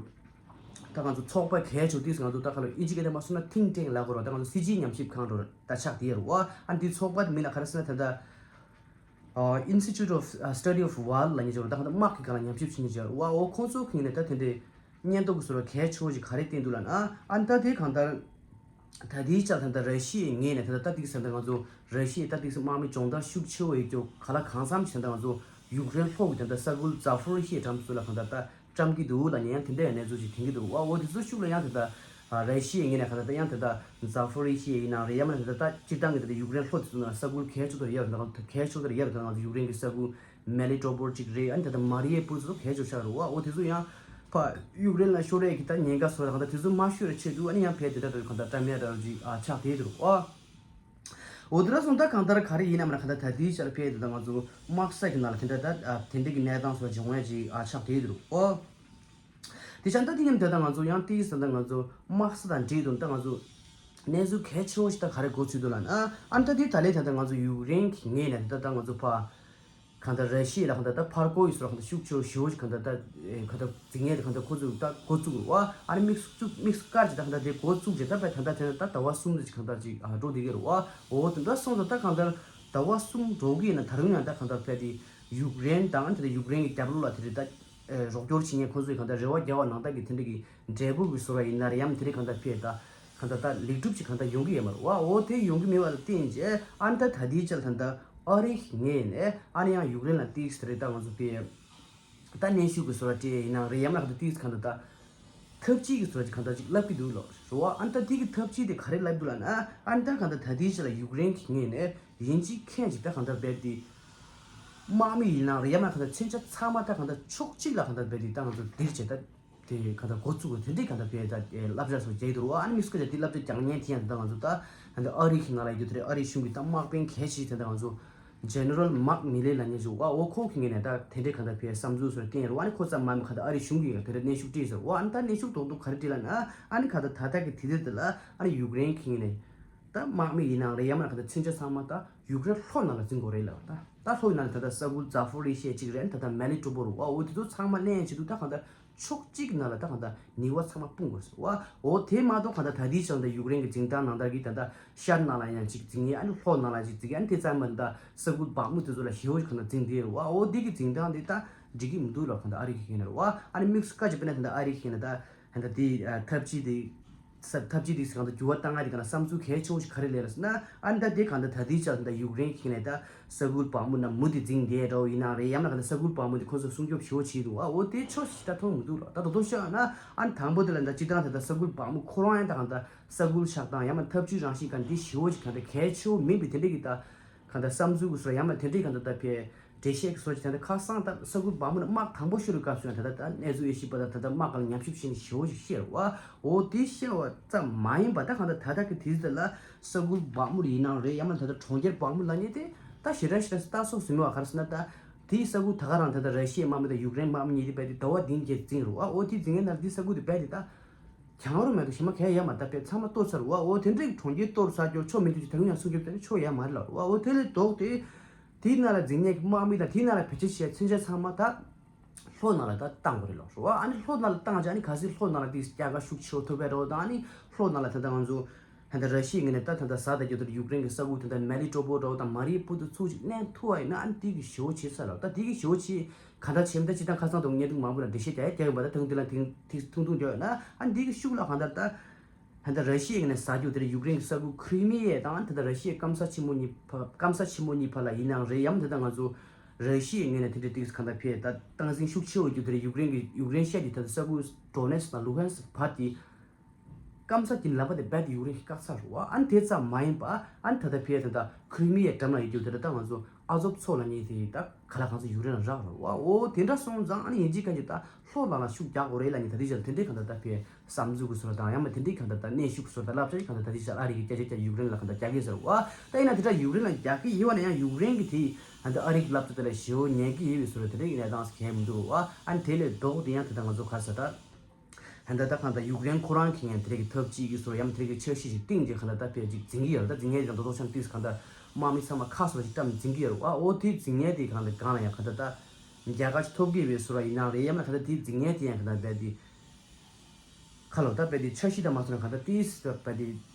ད་ང་ཚོ་ཚོགས་པ་གལ་ཆེ་ཤོས་དེ་ང་ཚོ་ད་ག་ལ་ཨིན་ཇི་སྐད་ནས་མ་གསུངས་ན་ཐིང་ཊེང་ལབ་དགོས་རེད། ད་ང་ཚོ་སྲིད་སྤྱིའི་ཉམས་ཞིབ་ཁང་འགྲོ་རེད་ད་ཆགས་དེ་ཡོད་རེད་བ། ཨ་ནི་དེ་ཚོགས་པ་དེ་མིང་ལ་ག་རེ་ཟེར་ན་ད་ལྟ་Institute of Study of War ལབ་མཁན་ཅིག་ཡོད་རེད། ད་གང་ལྟར་དམག་གི་སྒང་ལ་ཉམས་ཞིབ་བྱེད་མཁན་ཅིག་ཡོད་རེད་བ། འོ་ཁོང་ཚོ་གི་ངོས་ནས་ད་དེ་འདྲའི་སྙན་ཐོ་གི་ཟུར་བ་གལ་ཆེ་བོ་ཞིག་ག་རེ་བཏོན་འདུག་ལབ་ན་ཨ་ནི་ད་དེ་གང་ལྟར། ད་ལྟའི་ཆར་ད་ལྟ་ར་ཤི་ཡའི་ངོས་ནས་ད་ལྟ་ཏ་ཏིག་ཟེར་ད་ང་ཚོ་ར་ཤི་ཡའི་ཏ་ཏིག་དམག་མི་སྦྱོང་བརྡར་ཤུགས་ཆེ་བོ་ཡོད་རྒྱུ་ག་ལ་གང་འཚམ་ཞིག་ད་ལྟ་ང་ཚོ་ཡུཀ་རེན་ལྷོ་གི་ད་ལྟ་ས་ཁུལ་ཛ་ཕོ་རི་ཤི་ཡའི་འགྲམ་ཚོ་ལ་གང་ལྟར་ད་བཀྲམ་གྱི་འདུག་ལབ་ནས་ཡང་དེ་འདྲ་ཡང་གནས་ཚུལ་ཅིག་ཐོན་གྱི་འདུག་བ། འོ་དེ་ཚོ་ཤུགས་ལ་ཡང་ད་ལྟ་ར་ཤི་ཡའི་ངོས་ནས་གང་ལྟར་ད་ཡང་ད་ལྟ་ཛ་ཕོ་རི་ཤི་ཡ་ཡིན་ནའང་རེད། ཡང་མིན་ན་ད་ལྟ་སྤྱིར་བཏང་གི་ད་ལྟ་ཡུཀ་རེན་ལྷོ་དེ་ཚོ་ནང་ས་ཁུལ་གལ་ཆེ་ཤོས་དེ་ཡོད་རེད། ད་གལ་ཆེ་ཤོས་དེ་ཡོད་རེད། ད་ང་ཚོ་ཡུཀ་རེན་གྱི་ས་ཁུལ། མེ་ལི་ཏོ་པོལ་གཅིག་རེད། ཨ་ནི་ད་ལྟ་མ་རི་ཡེ་པུལ་ཚོ་གལ་ཆེ་ཤོས་རེད་བ། འོ་དེ་ཚོ་ཡང་ཕ་ཡུཀ་རེན་ལ་ཤོར་ཡས་ཀྱི་ད་ཉེན་ཁ་བཟོ་ཡ་གང་ལྟར་དེ་ཚོ་མ་ཤོར་བའི་ཆེད་དུ་ཨ་ནི་ཡང་ཕལ་དེ་འདྲ་འདྲ་གང་ལྟར་བཀྲམ་ཡ་འདྲ་ཅིག་ཨ་ཆགས་བསྡད་འདུག་བ། འོ་དེ་འདྲ་སོང་ད་གང་ལྟར་ག་རེ་ཡིན་ནམ་ན་གང་ལྟར་ད་ལྟའི་ཆར་ཕལ་དེ་ད་ང་ཚོ་དམག་ས་གི་ནང་ལ་དེ་འདྲ་ད་ཨ་དེ་འདྲ་གི་གནས་སྟངས་སོགས་བྱུང་ཡ་ཅིག་ཨ་ཆགས་བསྡད་འདུག་བ། དེ་ཆ་ད་དེ་མཉམ་དེ་ད་ང་ཚོ་ཡང་ཏིག་ཙམ་ད་ང་ཚོ་དམག་ས་དང་འབྲེལ་དུ་ད་ང་ཚོ་གནས་ཚུལ་གལ་ཆེ་བོ་ཞིག་ད་ག་རེ་གོ་ཚུལ་འདུག་ལབ་ན་ཨ་ནི་ད་དེ་ད་ལས་ད་ད་ང་ཚོ་ཡུཀ་རེན་གྱི་ངོས་ནས་ད་ད་ང་ཚོ་ཕ་གང་ལྟར་ར་ཤི་ཡ་ལ་གང་ལྟར་ད་ཕར་རྒོལ་ཡོད་ས་ལ་གང་ལྟར་ཤུགས་ཆེ་བོ་ཞེ་པོ་ཞིག་གང་ལྟར་ད་གང་ལྟར་འཛིང་ཡས་དེ་གང་ལྟར་འགོ་བཙུགས་ད་འགོ་བཙུགས་རུ་བ། ཨ་ནི་དམིགས་སུ་བཙུགས་དམིགས་སུ་བཀར་ཅིག་ད་གང་ལྟར་དེ་འགོ་བཙུགས་རྗེས་ད་དཔེ་ད་ལྟ་དེ་ནས་ད་ཟླ་བ་གསུམ་ཙམ་ཅིག་གང་ལྟར་ཅིག་འགྲོ་བསྡད་ཀྱི་རུ་བ། འོ་དེ་འདྲ་སོང་ཙང་ད་གང་ལྟར་ཟླ་བ་གསུམ་འགྲོ་གི་ཡིན་ན་ད་རུང་ཡང་ད་གང་ལྟར་ཕལ་དེ་ཡུཀ་རེན་དང་དེ་ལ་ཡུཀ་རེན་གྱི་རྒྱབ་ལོགས་ལ་དེ་རེད་ད། རོགས་སྐྱོར་བྱེད་མཁན་ཁོང་ཚོས་གང་ལྟར་རེ་བ་རྒྱག་པ་ནང་ལྟར་གྱི་དེ་འདྲ་གི་འབྲས་བུ་གི་བཟོ་བ་ཡིན་ན་རེད། ཡང་དེ་རིང་གང་ལྟར་ཕེ་ད་གང་ལྟར་ད་ལེགས་གྲུབ་ཅིག་གང་ལྟར་ཡོང་གི་ཡོད་མ་རེད་བ། འོ་དེ་ཡོང་གི་མེད་པ་ལ་བརྟེན་བྱས་ཨ་ནི་ད་ད་ལྟའི་ཆར་ད་ལྟ་ ཨ་རི་གི་ངོས་ནས་ཨ་ནི་ཡང་ཡུཀ་རེན་ལ་ཏིག་ཙམ་རེ་ད་ང་ཚོ་པའི་ད་གནོན་ཤུགས་ཀྱི་བཟོ་འདྲ་སྤྲད་ཡིན་ནའང་རེད། ཡང་ན་ག་ད་ཏིག་ཙམ་གང་ད་ད་ཐབས་ཇུས་ཀྱི་བཟོ་འདྲ་ཅིག་གང་ད་ཅིག་ལབ་ཀྱི་འདུག་ལོ་རེད་བ། ཨ་ནི་ད་དེ་གི་ཐབས་ཇུས་དེ་ག་རེ་ལབ་འདུག་ལབ་ན། ཨ་ནི་ད་གང་ད་ད་ལྟའི་ཆ་ལ་ཡུཀ་རེན་གྱི་ངོས་ནས་ཡིན་གཅིག་མཁན་གཅིག་ད་གང་ད་རྦད་དེ་དམག་མི་ཡིན་ནའང་རེད། ཡང་ན་གང་ད་མཚོན་ཆ་ཚང་མ་ད་གང་ད་ཕྱོགས་གཅིག་ལ་གང་ད་རྦད་དེ་ད་ང་ཚོ་སྒྲིལ་བྱས་ད། དེ་ག་ད་འགོ་བཙུགས་དེ་འདྲའི་ག་ད་བས་ད་བསླབ་བྱ་སོགས་རྒྱག་གི་འདུག་རོ། ཨ་ནི་དམིགས་སུ་བཀར་ཏེ་དེ་བསླབ་བྱ་རྒྱག་མཁན་དེ་ཡང་ད་ང་ཚོ་ད་ད་ཨ་རི་གི་ནང་ལ་ཡོད་དེ་རེད། ཨ་རི་གཞུང་གི་ད་དམག་དཔོན་གལ་ཆེ་དེ་ད་ང་ཚོ་ཇེ་ནེ་རལ་མཱག་མི་ལེ་ལབ་མཁན་ཞིག་འོ་ཁོ་གི་ངོས་ནས་ད་དེ་འདྲའི་ག་ད་བས་བསམ་ཚུལ་སོགས་བསྟན་རོ། ཨ་ནི་ཁོ་ཙམ་མ་ཡིན་པ་ག་ད་ཨ་རི་གཞུང་གི་ཡང་དེ་འདྲ་གནོན་ཤུགས་སྤྲད་ཟེར་འོ། ཨ་ནི་ད་གནོན་ཤུགས་རྡོག་རྡོག་ག་རེ་སྤྲད་ལབ་ན། ཨ་ནི་ག་ད་ད་ལྟ་གི་དུས་ཚོད་དེ་ལ་ཨ་ནི་ཡུཀ་རེན་གི་ངོས་ནས་ད་དམག་མི་ཡིན་ནའང་རེད། ཡང་མིན་ན་ག་ད་མཚོན་ཆ་ཚང་མ་ད་ཡུཀ་རེན་ལྷོ་ནང་ལ་འཛིན་དགོས་རེད་ལབ། ད་ད་ལྷོ་ནང་ལ་ད་ད་ས་ཁུལ་ཛ་ཕོ་རི་ཤི་ཡ་གཅིག་རེད། ད་ད་མེ་ལི་ཊོ་པོ་རུ་བ་འོ་དེ་ཚོ་ཚང་མ་ལེན་ཡ་ཆེད་དུ་ད་གང་ད་ཕྱོགས་གཅིག་ནང་ལ་ད་གང་ད་ནུས་པ་ཚང་མ་སྤུངས་དགོས་ཟེར་བ། འོ་དེ་མ་གཏོགས་གང་ད་ད་ལྟའི་ཆར་ད་ཡུཀ་རེན་གྱི་འཛིན་སྟངས་ནང་ལྟར་གྱི་ད་ད་ཤར་ནང་ལ་ཡང་གཅིག་འཛིན་ཡས། ཨ་ནི་ལྷོ་ནང་ལ་གཅིག་འཛིན་ཡས། ཨ་ནི་དེ་ཙམ་མ་ད་ས་ཁུལ་བག་མུ་དེ་ཚོ་ལ་ཞེ་བོ་ཞིག་གང་ད་འཛིན་བསྡད་རེད་བ། འོ་དེ་གི་འཛིན་སྟངས་དེ་ད་འགྲིག་གི་མི་འདུག་ལབ་གང་ད་ཨ་རི་གི་ཁེ་ན་རེད་བ། ཨ་ནི་དམིགས་སུ་བཀར་བྱས་པ་ན་གང་ད་ཨ་རི་གི་ཁེ་ན་ད་གང་ད་དེ་ཐབས་ཇུས་དེ། ས་ཐབས་ཇུས་དེ་གང་ལྟར་འགྱུར་བ་བཏང་ང་དེ་གང་ལ་བསམ་ཚུལ་གལ་ཆེ་བོ་ཞིག་ག་རེ་ལས་ལ་ཟེར་ན། ཨ་ནི་ད་དེ་གང་ལྟར་ད་ལྟའི་ཆར་ད་ཡུཀ་རེན་གྱི་ནས་ད་ས་ཁུལ་བག་མུ་ན་མུ་དེ་འཛིང་བསྡད་འགྲོ་ཡིན་ན་རེད། ཡང་ན་གང་ལྟར་ས་ཁུལ་བག་མུ་དེ་ཁོ་ཚོ་སྲུང་སྐྱོབ་ཞེ་བོ་བྱེད་འདུག་ཨ་འོ་དེ་ཆོ་ཞིག་ད་མཐོང་མི་འདུག་ལ། ད་དོ་དོ་ཤོད་ན་ཨ་ནི་དང་པོ་དེ་ལ་ད་སྤྱི་བཏང་ད་ད་ས་ཁུལ་བག་མུ་ཁོ་རང་ཡང་ད་གང་ལྟར་ས་ཁུལ་ཆགས་སྟངས་ཡང་ན་ཐབས་ཇུས་རང་བཞིན་གང་འདི་ཞེ་བོ་ཞིག་གང་ལྟར་གལ་ཆེ་བོ་མིན་པའི་དེ་འདྲ་གི་ད་གང་ལྟར་བསམ་ཚུལ་གི་སོ་ཡང་ན་དེ་འདྲའི་གང་ལྟར་ད་ཕེ། འགྲེལ་བཤད་ཀྱི་སོ་ཅིག་དེ་འདྲ་ཁ་སང་ད་ས་ཁུལ་བག་མུ་ནས་དམག་དང་པོ་ཤོར་བའི་སྐབས་སུ་ཡང་ད་ལྟ་ད་གནས་ཚུལ་དབྱེ་ཞིབ་པ་དང་ད་ལྟ་དམག་སྒར་ལ་ཉམས་ཞིབ་བྱས་ནས་ཞེ་བོ་ཞིག་བཤད་རེད་བ། འོ་དེ་བཤད་བ་ཙམ་མ་ཡིན་པ་ད་གང་ལྟར་ད་ལྟ་གི་དུས་ཚོད་ལ་ས་ཁུལ་བག་མུ་ཡིན་ནའང་རེད། ཡང་མིན་ད་ལྟ་གྲོང་ཁྱེར་བག་མུ་ལབ་མཁན་དེ་ད་ཞེ་དྲག་ཞེ་དྲག་ལྟ་སོགས་ཟིན་མེད་པ་ག་རེ་ཟེར་ན། ད་དེའི་ས་ཁུལ་ད་ག་རང་ད་ལྟ་ར་ཤི་ཡའི་དམག་མི་དང་ཡུཀ་རེན་དམག་མི་གཉིས་དེ་རྦད་དེ་ཟླ་བ་འདི་འགྱེད་འཛིང་རེད་བ། འོ་དེ་འཛིང་མཁན་ནང་དེ་ས་ཁུལ་དེ་རྦད་དེ་ད། གྱང་རུ་མེད་དུ་ཞེ་མ་གས་ཡ་མ་ད་པས་ཚང་མ་གཏོར་ཚར་བ། འོ་དེ་འདྲའི་གྲོང་ཁྱེར་གཏོར་ཚར་རྒྱུ་ཆོ་མི་འདུག་ཅི་ད་ཡང་སྲུང་སྐྱོབ་བྱས་ནས་ཆོ་ཡ་མ་རེད་ལབ་བ། འོ་དེ་ལས་ལྡོག་སྟེ་དེའི་ནང་ལ་འཛིང་ནས་དམག་མི་དང་དེའི་ནང་ལ་བེད་སྤྱོད་བྱས་མཚོན་ཆ་ཚང་མ་ད་ལྷོ་ནང་ལ་ད་བཏང་དགོས་རེད་ལབ་རོ། ཨ་ནི་ལྷོ་ནང་ལ་བཏང་རྗེས་ཨ་ནི་གལ་སྲིད་ལྷོ་ནང་ལ་དེ་རྒྱལ་ཁ་ཤུགས་ཆེ་བོ་ཐོབ་པའི་རོ་དང་ཨ་ནི་ལྷོ་ནང་ལ་ད་ལྟ་ང་ཚོ་ད་ལྟ་ར་ཤི་ཡའི་ངོས་ནས་ད་ད་ལྟ་ཟ་ད་རྒྱུ་དེར་ཡུཀ་རེན་གྱི་ས་ཁུལ་ད་ལྟ་མེ་ལི་ཊོ་པོ་རོ་དང་མ་རི་པུ་དུ་ཚུགས་ཅིག་གནས་ཐུབ་པ་ཡིན་ན་ཨ་ནི་དེ་གི་ཞེ་བོ་ཆེ་ས་ལབ། ད་དེ་གི་ཞེ་བོ་ཆེ། ག་འདྲ་བྱེད་མི་ད་སྤྱི་བཏང་ཁ་སང་དང་བརྙན་ཐུང་མང་པོ་ལ་འགྲེལ་བཤད་རྒྱག་ཡ་རྒྱག་ཡིན་པ་ད་ཐུང་ཐུང་ལ་ཐུང་ཐུང་ཐུང་ཐུང་རྒྱག་ཡོད་ན་ཨ་འདི་གི་ཤུགས་ལ་གང་ལྟར་ད་ད་ལྟ་ར་ཤི་ཡའི་ངོས་ནས་ཟ་རྒྱུ་དེར་ཡུཀ་རེན་གྱི་ས་ཁུལ་ཁྲི་མི་ཡ་དང་ད་ལྟ་ར་ཤི་ཡའི་སྐམ་ས་ཆེན་མོ་གཉིས་བར་སྐམ་ས་ཆེན་མོ་གཉིས་བར་ལ་ཡིན་ནའང་རེད། ཡང་ད་ལྟ་ང་ཚོ་ར་ཤི་ཡའི་ངོས་ནས་དེ་འདྲའི་ཏིག་གང་ལྟར་ཕེ་ད་སྟངས་འཛིན་ཤུགས་ཆེ་བོ་རྒྱུ་དེར་ཡུཀ་རེན་གྱི་ཡུཀ་རེན་ཤ་དེ་ད་ལྟ་ས་ཁུལ་ཌོ་ནེ་སི་དང་ལུ་ཧན་སི་བར་དེ། སྐམ་ས་ཀྱི་ལམ་པ་དེ་རྦད་དེ་ཡུཀ་རེན་གྱིས་བཀག་ཚར་རེད་བ། ཨ་ནི་དེ་ཙམ་མ་ཡིན་པ་ཨ་ནི་ད་ལྟ་ཕེ་ད་ལྟ་ཁྲི་མི་ཡའི་འགྲམ་ལ་ཡོད་རྒྱུ་དེ་ད་ལྟ་ང་ཚོ་ཨ་ཛོབ་མཚོ་ལབ་མཁན་དེ་ད་ག་ལ་གང་ཚོ་ཡུཀ་རེན་ལ་རག་རེད་བ། འོ་དེ་འདྲ་སོང་ཙང་ཨ་ནི་ཡིན་གཅིག་མིན་གཅིག་ད་ལྷོ་ནང་ལ་ཤུགས་རྒྱག་དགོས་རེད་ལབ་མཁན་ད་ལྟའི་ཆར་དེ་འདྲའི་གང་ལྟར་ད་ཕེ་བསམ་ཚུལ་གྱི་བཟོ་འདྲ་དང་ཡང་མིན་དེ་འདྲའི་གང་ལྟར་ད་གནོན་ཤུགས་བཟོ་འདྲ་ལབ་ཆ་གང་ལྟར་ད་ལྟའི་ཆར་ཨ་རི་གིས་བསྐྱར་བསྐྱར་བསྐྱར་ཡུཀ་རེན་ལ་གང་ལྟར་རྒྱག་གི་ཟེར་བ། ད་ཡིན་ན་དེ་འདྲ་ཡུཀ་རེན་ལ་རྒྱག་གི་ཡིན་པ་ན་ཡང་ཡུཀ་རེན་གྱིས་དེ་ད་ལྟ་ཨ་རི་གི་ལབ་ཚུལ་དེ་ལ་ཞེ་བོ་ཉན་གི་ཡོད་པའི་བཟོ་འདྲ་དེ་འདྲའི་གནས་སྟངས་གང་ཡང་མི་འདུག་བ། ཨ་ནི་དེ་ལས་ལྡོག་སྟེ་ཡང་དེ་ད་ང་ཚོ་ག་ས་ད། ད་ལྟ་ད་གང་ལྟར་ཡུཀ་རེན་ཁོ་རང་གིས་ཡང་དེ་རིགས་ཀྱི་ཐབས་ཇུས་ཀྱི་བཟོ་ཡང་དེ་རིགས་ཀྱི་འཆར་གཞི་ཞིག་བཏིང་རྗེས་གང་ལྟར་ད་ཕལ་ཅིག་འཛིང་གི་ཡོད་རེད། ད་འཛིང་མཁན་དེ་དང་རྡོག་རྡོག་ཆང་ཏིས་གང་ལྟར་དམག་མི་ཚང་མ་ཁ་སོ་ཞིག་བཀྲམ་འཛིང་གི་ཡོད་རེད་བ། འོ་དེ་འཛིང་མཁན་དེ་གང་ལྟར་སྒང་ལ་ཡང་གང་ལྟར་ད་རྒྱལ་ཁ་ཞིག་ཐོབ་གི་ཡོད་པའི་བཟོ་འདྲ་ཡིན་ནའང་རེད། ཡང་ན་གང་ལྟར་དེ་འཛིང་མཁན་དེ་ཡང་གང་ལྟར་རྦད་དེ་ཁ་ལོ་ད་རྦད་དེ་འཆར་གཞི་དང་མ་སོང་ན་གང་ལྟར་ཏིས་རྦད་དེ།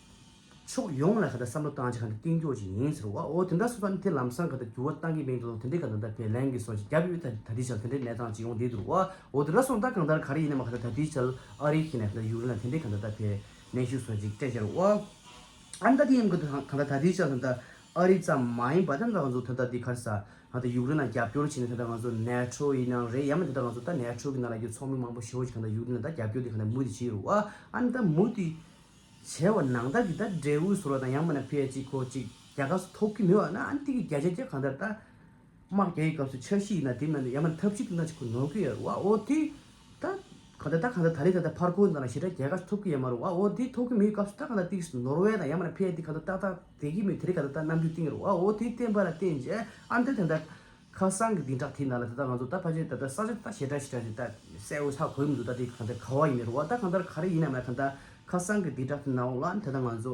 ཕྱོགས་ཡོངས་ལ་ག་ད་བསམ་བློ་བཏང་ཅིག་ག་ད་གཏིང་འཇོག་ཅིག་ཡིན་ཟེར་བ། འོ་དེ་འདྲ་སོང་ཙང་དེ་ལམ་སང་ག་ད་འགྱུར་བ་བཏང་གི་མིན་འགྲོ་དེ་འདྲའི་ག་ད་ད་ཕེ་ལན་གི་སོ་ཅིག་རྒྱབ་ཡོད། ད་ད་དེ་ཆ་དེ་འདྲའི་གནས་སྟངས་ཅིག་ཡོང་བསྡད་འདུག་བ། འོ་དེ་འདྲ་སོང་ད་གང་ལྟར་ག་རེ་ཡིན་ན་མ་ག་ད་ད་དེ་ཆ་ཨ་རི་ཁི་ནས་ད་ཡུ་རེན་ལ་དེ་འདྲའི་ག་ད་ད་ཕེ་གནོན་ཤུགས་སོ་ཅིག་སྤྲད་ཅེར་བ། ཨ་ནི་ད་དེ་ཡིན་ག་ད་ག་ད་ད་དེ་ཆ་ད་ད་ཨ་རི་ཙམ་མ་ཡིན་པ་ད་ད་ང་ཚོ་ད་ད་དེ་ག་རེ་ས་ད་ད་ཡུ་རེན་ལ་རྒྱབ་སྐྱོར་བྱས་ནས་ད་ད་ང་ཚོ་ནེ་ཊོ་ཡིན་ནའང་རེད། ཡང་མིན་ད་ད་ང་ཚོ་ད་ནེ་ཊོ་གི་ནང་ལ་གི་ཚོགས་མི་མང་པོ་ཞེ་པོ་ཅིག་ག་ད་ཡུ་རེན་ལ་ད་རྒྱབ་སྐྱོར་དེ་ག་ད་མུ་དེ་བྱེད་རུ་བ། ཨ་ནི་ད་མུ་དེ། བྱས་པ་ནང་ལྟར་གྱི་ད་འབྲས་བུ་བཟོ་འདྲ་དང་ཡང་མིན་ན་ཕལ་ཆེར་ཁོ་ཅིག་རྒྱལ་ཁ་ཐོབ་ཀྱི་མེད་པ་ན་ཨ་ནི་དེ་གི་བརྒྱ་ཆ་བརྒྱ་གང་ལྟར་ད་དམག་རྒྱག་གི་སྐབས་སུ་འཆར་གཞི་ཡིན་ན་དེ་མིན་ན་ཡང་མིན་ན་ཐབས་ཇུས་དེ་ན་ཅིག་ཁོ་ནོར་གི་ཡོད་རེད་བ། འོ་དེ་ད་གང་ལྟར་ད་གང་ལྟར་ད་རེས་ད་ལྟ་ཕར་ཁོ་ནང་ལ་ཞེ་དྲག་རྒྱལ་ཁ་ཐོབ་ཀྱི་ཡོད་མ་རེད་བ། འོ་དེ་ཐོབ་ཀྱི་མེད་སྐབས་སུ་ད་གང་ལྟར་ཏིག་ནོར་བས་དང་ཡང་མིན་ན་ཕལ་དེ་གང་ལྟར་ཏག་ཏག་བསྡད་ཀྱི་མེད། དེ་རིང་གང་ལྟར་ད་རྣམ་འགྱུར་བསྟན་གྱི་རེད་བ། འོ་དེ་བསྟན་པ་ལ་བརྟེན་བྱས་ཨ་ནི་ད་ད་ལྟ། ཁ་སང་གི་བདུན་ཕྲག་དེའི་ནང་ལ་ད་ལྟ་ང་ཚོ་ད་ཕལ་ཆེར་ད་ལྟ་ས་ཆ་ད་ཞེ་དྲག་ཞེ་དྲག་ཅིག་ད་གསལ་བོ་ཧ་གོ་གི་མི་འདུག་ད་དེ་གང་ལྟར་ག་བ་ཡིན་ནའི་རེད་བ། ད་གང་ལྟར་ག་རེ་ཡིན་ནའི་མ་གང་ལྟར་ཁ་སང་གི་བདུན་ཕྲག་དེ་ནང་ལ་ད་ལྟ་ང་ཚོ་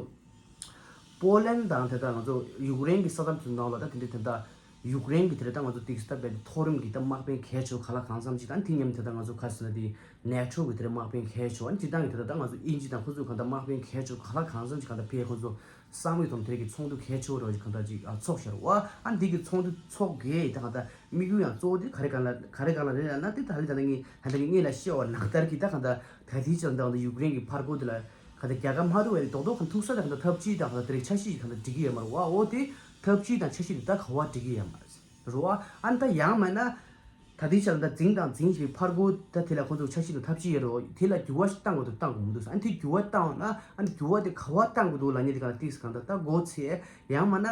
པོ་ལན་དང་ད་ལྟ་ང་ཚོ་ཡུཀ་རེན་གྱི་ས་མཚམས་དེ་ནང་ལ་ད་དེ་འདྲའི་ད་ལྟ་ཡུཀ་རེན་གྱི་དེ་རེད། ད་ང་ཚོ་ཏིག་ཙམ་ད་རྦད་དེ་མཐོ་རིམ་གྱི་ད་དམག་དཔོན་གལ་ཆེ་བ་ག་ལ་གང་འཚམ་ཅིག་དང་དེ་མཉམ་དུ་ད་ལྟ་ང་ཚོ་ཁ་སང་ད་དེ་ནེ་ཊོ་གི་དེ་རེད་དམག་དཔོན་གལ་ཆེ་བ། ཨ་ནི་སྤྱིར་བཏང་གི་ད་ལྟ་ད་ང་ཚོ་དབྱིན་ཇི་དང་ཁོ་ཚོའི་གང་ལྟར་དམག་དཔོན་གལ་ཆེ་བ་ག་ལ་གང་འཚམ་ཅིག་གང་ལྟར་ཕེ་ཁོ་ཚོ། གསང་བའི་དོན་དེ་གི་ཚོགས་འདུ་གལ་ཆེ་བོ་རེ་བ་ཞིག་གང་ལྟར་ཅིག་ཨ་ཚོགས་ཤར་བ། ཨ་འདི་གི་ཚོགས་འདུ་ཚོགས་དགོས་ད་གང་ལྟར་དམིགས་ཡུལ་ཡང་གཙོ་བོ་དེ་ག་རེ་གང་ལ་ག་རེ་གང་ལ་རེད་ལབ་ན། དེ་ད་ལི་ད་ལྟ་ངས་ད་ལྟ་ངས་ལ་བཤད་པ་ནང་ལྟར་གྱི་ད་གང་ལྟར་ད་ལྟའི་ཆར་ད་གང་ལྟར་ཡུཀ་རེན་གྱི་ཕར་རྒོལ་དེ་ལ་གང་ལྟར་རྒྱལ་ཁ་མ་ཐོབ་པའི་རྡོག་རྡོག་གང་ཐུག་ས་ད་གང་ལྟར་ཐབས་ཇུས་དང་གང་ལྟར་དེ་རིགས་འཆར་གཞི་ཞིག་གང་ལྟར་སྒྲིག་གི་ཡོད་མ་རེད་བ། འོ་དེ་ ཐབས་ཇུས་དང་འཆར་གཞི་དེ་ད་ག་བ་སྒྲིག་གི་ཡོད་མ་རེད་རོ། ཨ་ནི་ད་ཡང་མིན་ན། ད་ལྟའི་ཆར་ད་འཛིང་དང་འཛིང་བཞིན་ཕར་རྒོལ་ད་དེ་ལ་ཁོང་ཚོ་འཆར་གཞི་དང་ཐབས་ཇུས་ཡོད་རེད། དེ་ལ་འགྱུར་བ་ཞིག་བཏང་དགོས་འདུག་བཏང་དགོས་མི་འདུག་ཨ་ནི་དེ་འགྱུར་བ་བཏང་བ་ན་ཨ་ནི་འགྱུར་བ་དེ་ག་བ་བཏང་དགོས་འདུག་ལབ་མཁན་དེ་ག་ལ་ཏིག་གང་ད་ད་མགོ་ཚོས། ཡང་མིན་ན་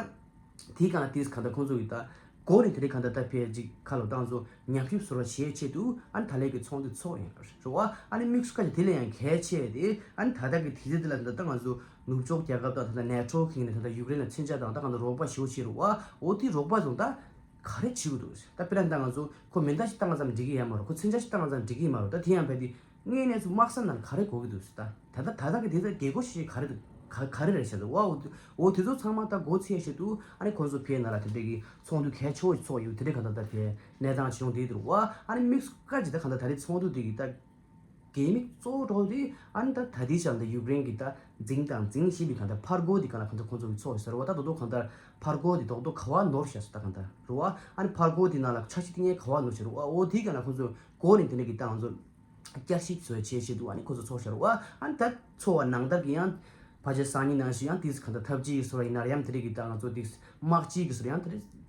དེ་ག་ལ་ཏིག་གང་ད་ཁོང་ཚོ་གི་ད་མགོ་ནས་དེ་རིགས་གང་ད་ད་ཕལ་ཅིག་ཁ་ལོ་བཏང་ཚོ་ཉམས་ཞིབ་བཟོ་བ་བྱེད་ཆེད་དུ་ཨ་ནི་ད་ལན་གྱི་ཚོགས་འདུ་ཚོགས་ཡིན་རེད་བ། ཨ་ནི་དམིགས་སུ་བཀར་ཏེ་དེ་ལས་ཡང་གལ་ཆེ་དེ་ཨ་ནི་ད་ལྟ་གི་དུས་ཚོད་དེ་ལ་ད་ད་ང་ཚོ་ནུབ་ཕྱོགས་རྒྱལ་ཁབ་དང་ད་ལྟ་ནེ་ཊོ་གི་ནས་ད་ལྟ་ཡུཀ་རེན་ལ་མཚོན་ཆ་དང་ད་གང་ད་རོགས་པ་ཞེ་པོ་ཅིག་རེད་བ། འོ་དེ་རོགས་པ་ཚོ་ད། ག་རེ་བྱེད་དགོས་འདུག་ད་དཔེར་ན་ད་ང་ཚོ་ཁོ་མེ་མདའ་ཞིག་བཏང་ཙམ་འགྲིག་གི་ཡོད་མ་རེད། ཁོ་མཚོན་ཆ་ཞིག་བཏང་ཙམ་འགྲིག་གི་ཡོད་མ་རེད། ད་དེ་ཡང་རྦད་དེ་དངོས་གནས་སུ་དམག་ས་ནང་ག་རེ་དགོས་ཀྱི་འདུག་ད་ད་ད་ད་ལྟ་གི་དེ་ཚོ་རྒྱལ་སྒོ་ཞིག་ག་རེ་འདུག་ག་ག་རེ་རེད་བཤད་འདུག་བ། འོ་འོ་དེ་ཚོ་ཚང་མ་ད་སྒོ་ཚད་བཤད་དུས་ཨ་ནི་ཁོང་ཚོ་ཕའི་ནང་ལ་དེ་འདྲ་གི་ཚོགས་འདུ་གལ་ཆེ་བོ་ཞིག་ཚོགས་ཡོད། དེ་འདྲའི་ག་ད་ད་ཕའི་གནས་སྟངས་བྱུང་བསྡད་འདུག་བ། ཨ་ནི་དམིགས་སུ་བཀར་ཅིག་ད་ག་ད་ད་རེས་ཚོགས་འདུ་དེ་གི་ད། གལ་མི་གཙོ་བོ་འགྲོ་དེ་ཨ་ནི་ད་ད་ལྟའི་ཆར་འདི་ཡུཀ་རེན་གྱི་ད་འཛིང་དང་འཛིང་བཞིན་པའི་གང་ལྟར་ཕར་རྒོལ་འདི་གང་ལ་གང་ལྟར་ཁོང་ཚོ་གི་ཚོགས་ཟེར་བ་ད་དོ་དོ་གང་ལྟར་ཕར་རྒོལ་འདི་དོ་དོ་ག་བ་ནོར་ཤག་ཟེར་ད་གང་ལྟར་རུ་བ། ཨ་ནི་ཕར་རྒོལ་འདི་ནང་ལ་འཆར་གཞི་འདི་ངས་ག་བ་ནོར་ཤག་རུ་བ། འོ་དེའི་གང་ལ་ཁོང་ཚོ་གོ་ནས་དེ་འདྲ་གི་ད་ང་ཚོ་བསྐྱར་ཞིབ་བཟོས་བྱས་བྱས་འདུག་ཨ་ནི་ཁོང་ཚོ་ཚོགས་ཤག་རུ་བ། ཨ་ནི་ད་ཚོགས་པ་ནང་ལྟར་གི་ཡང་ཕལ་ཆེར་སང་ཉིན་ནང་བཞིན་ཡང་དེས་གང་ལྟར་ཐབས་ཇུས་ཀྱི་སོར་ཡིན་ན་ཡང་དེ་འདྲ་གི་ད་ང་ཚོ་དེས་དམག་སྤྱི་གི་སོར་ཡང་དེ་འདྲ།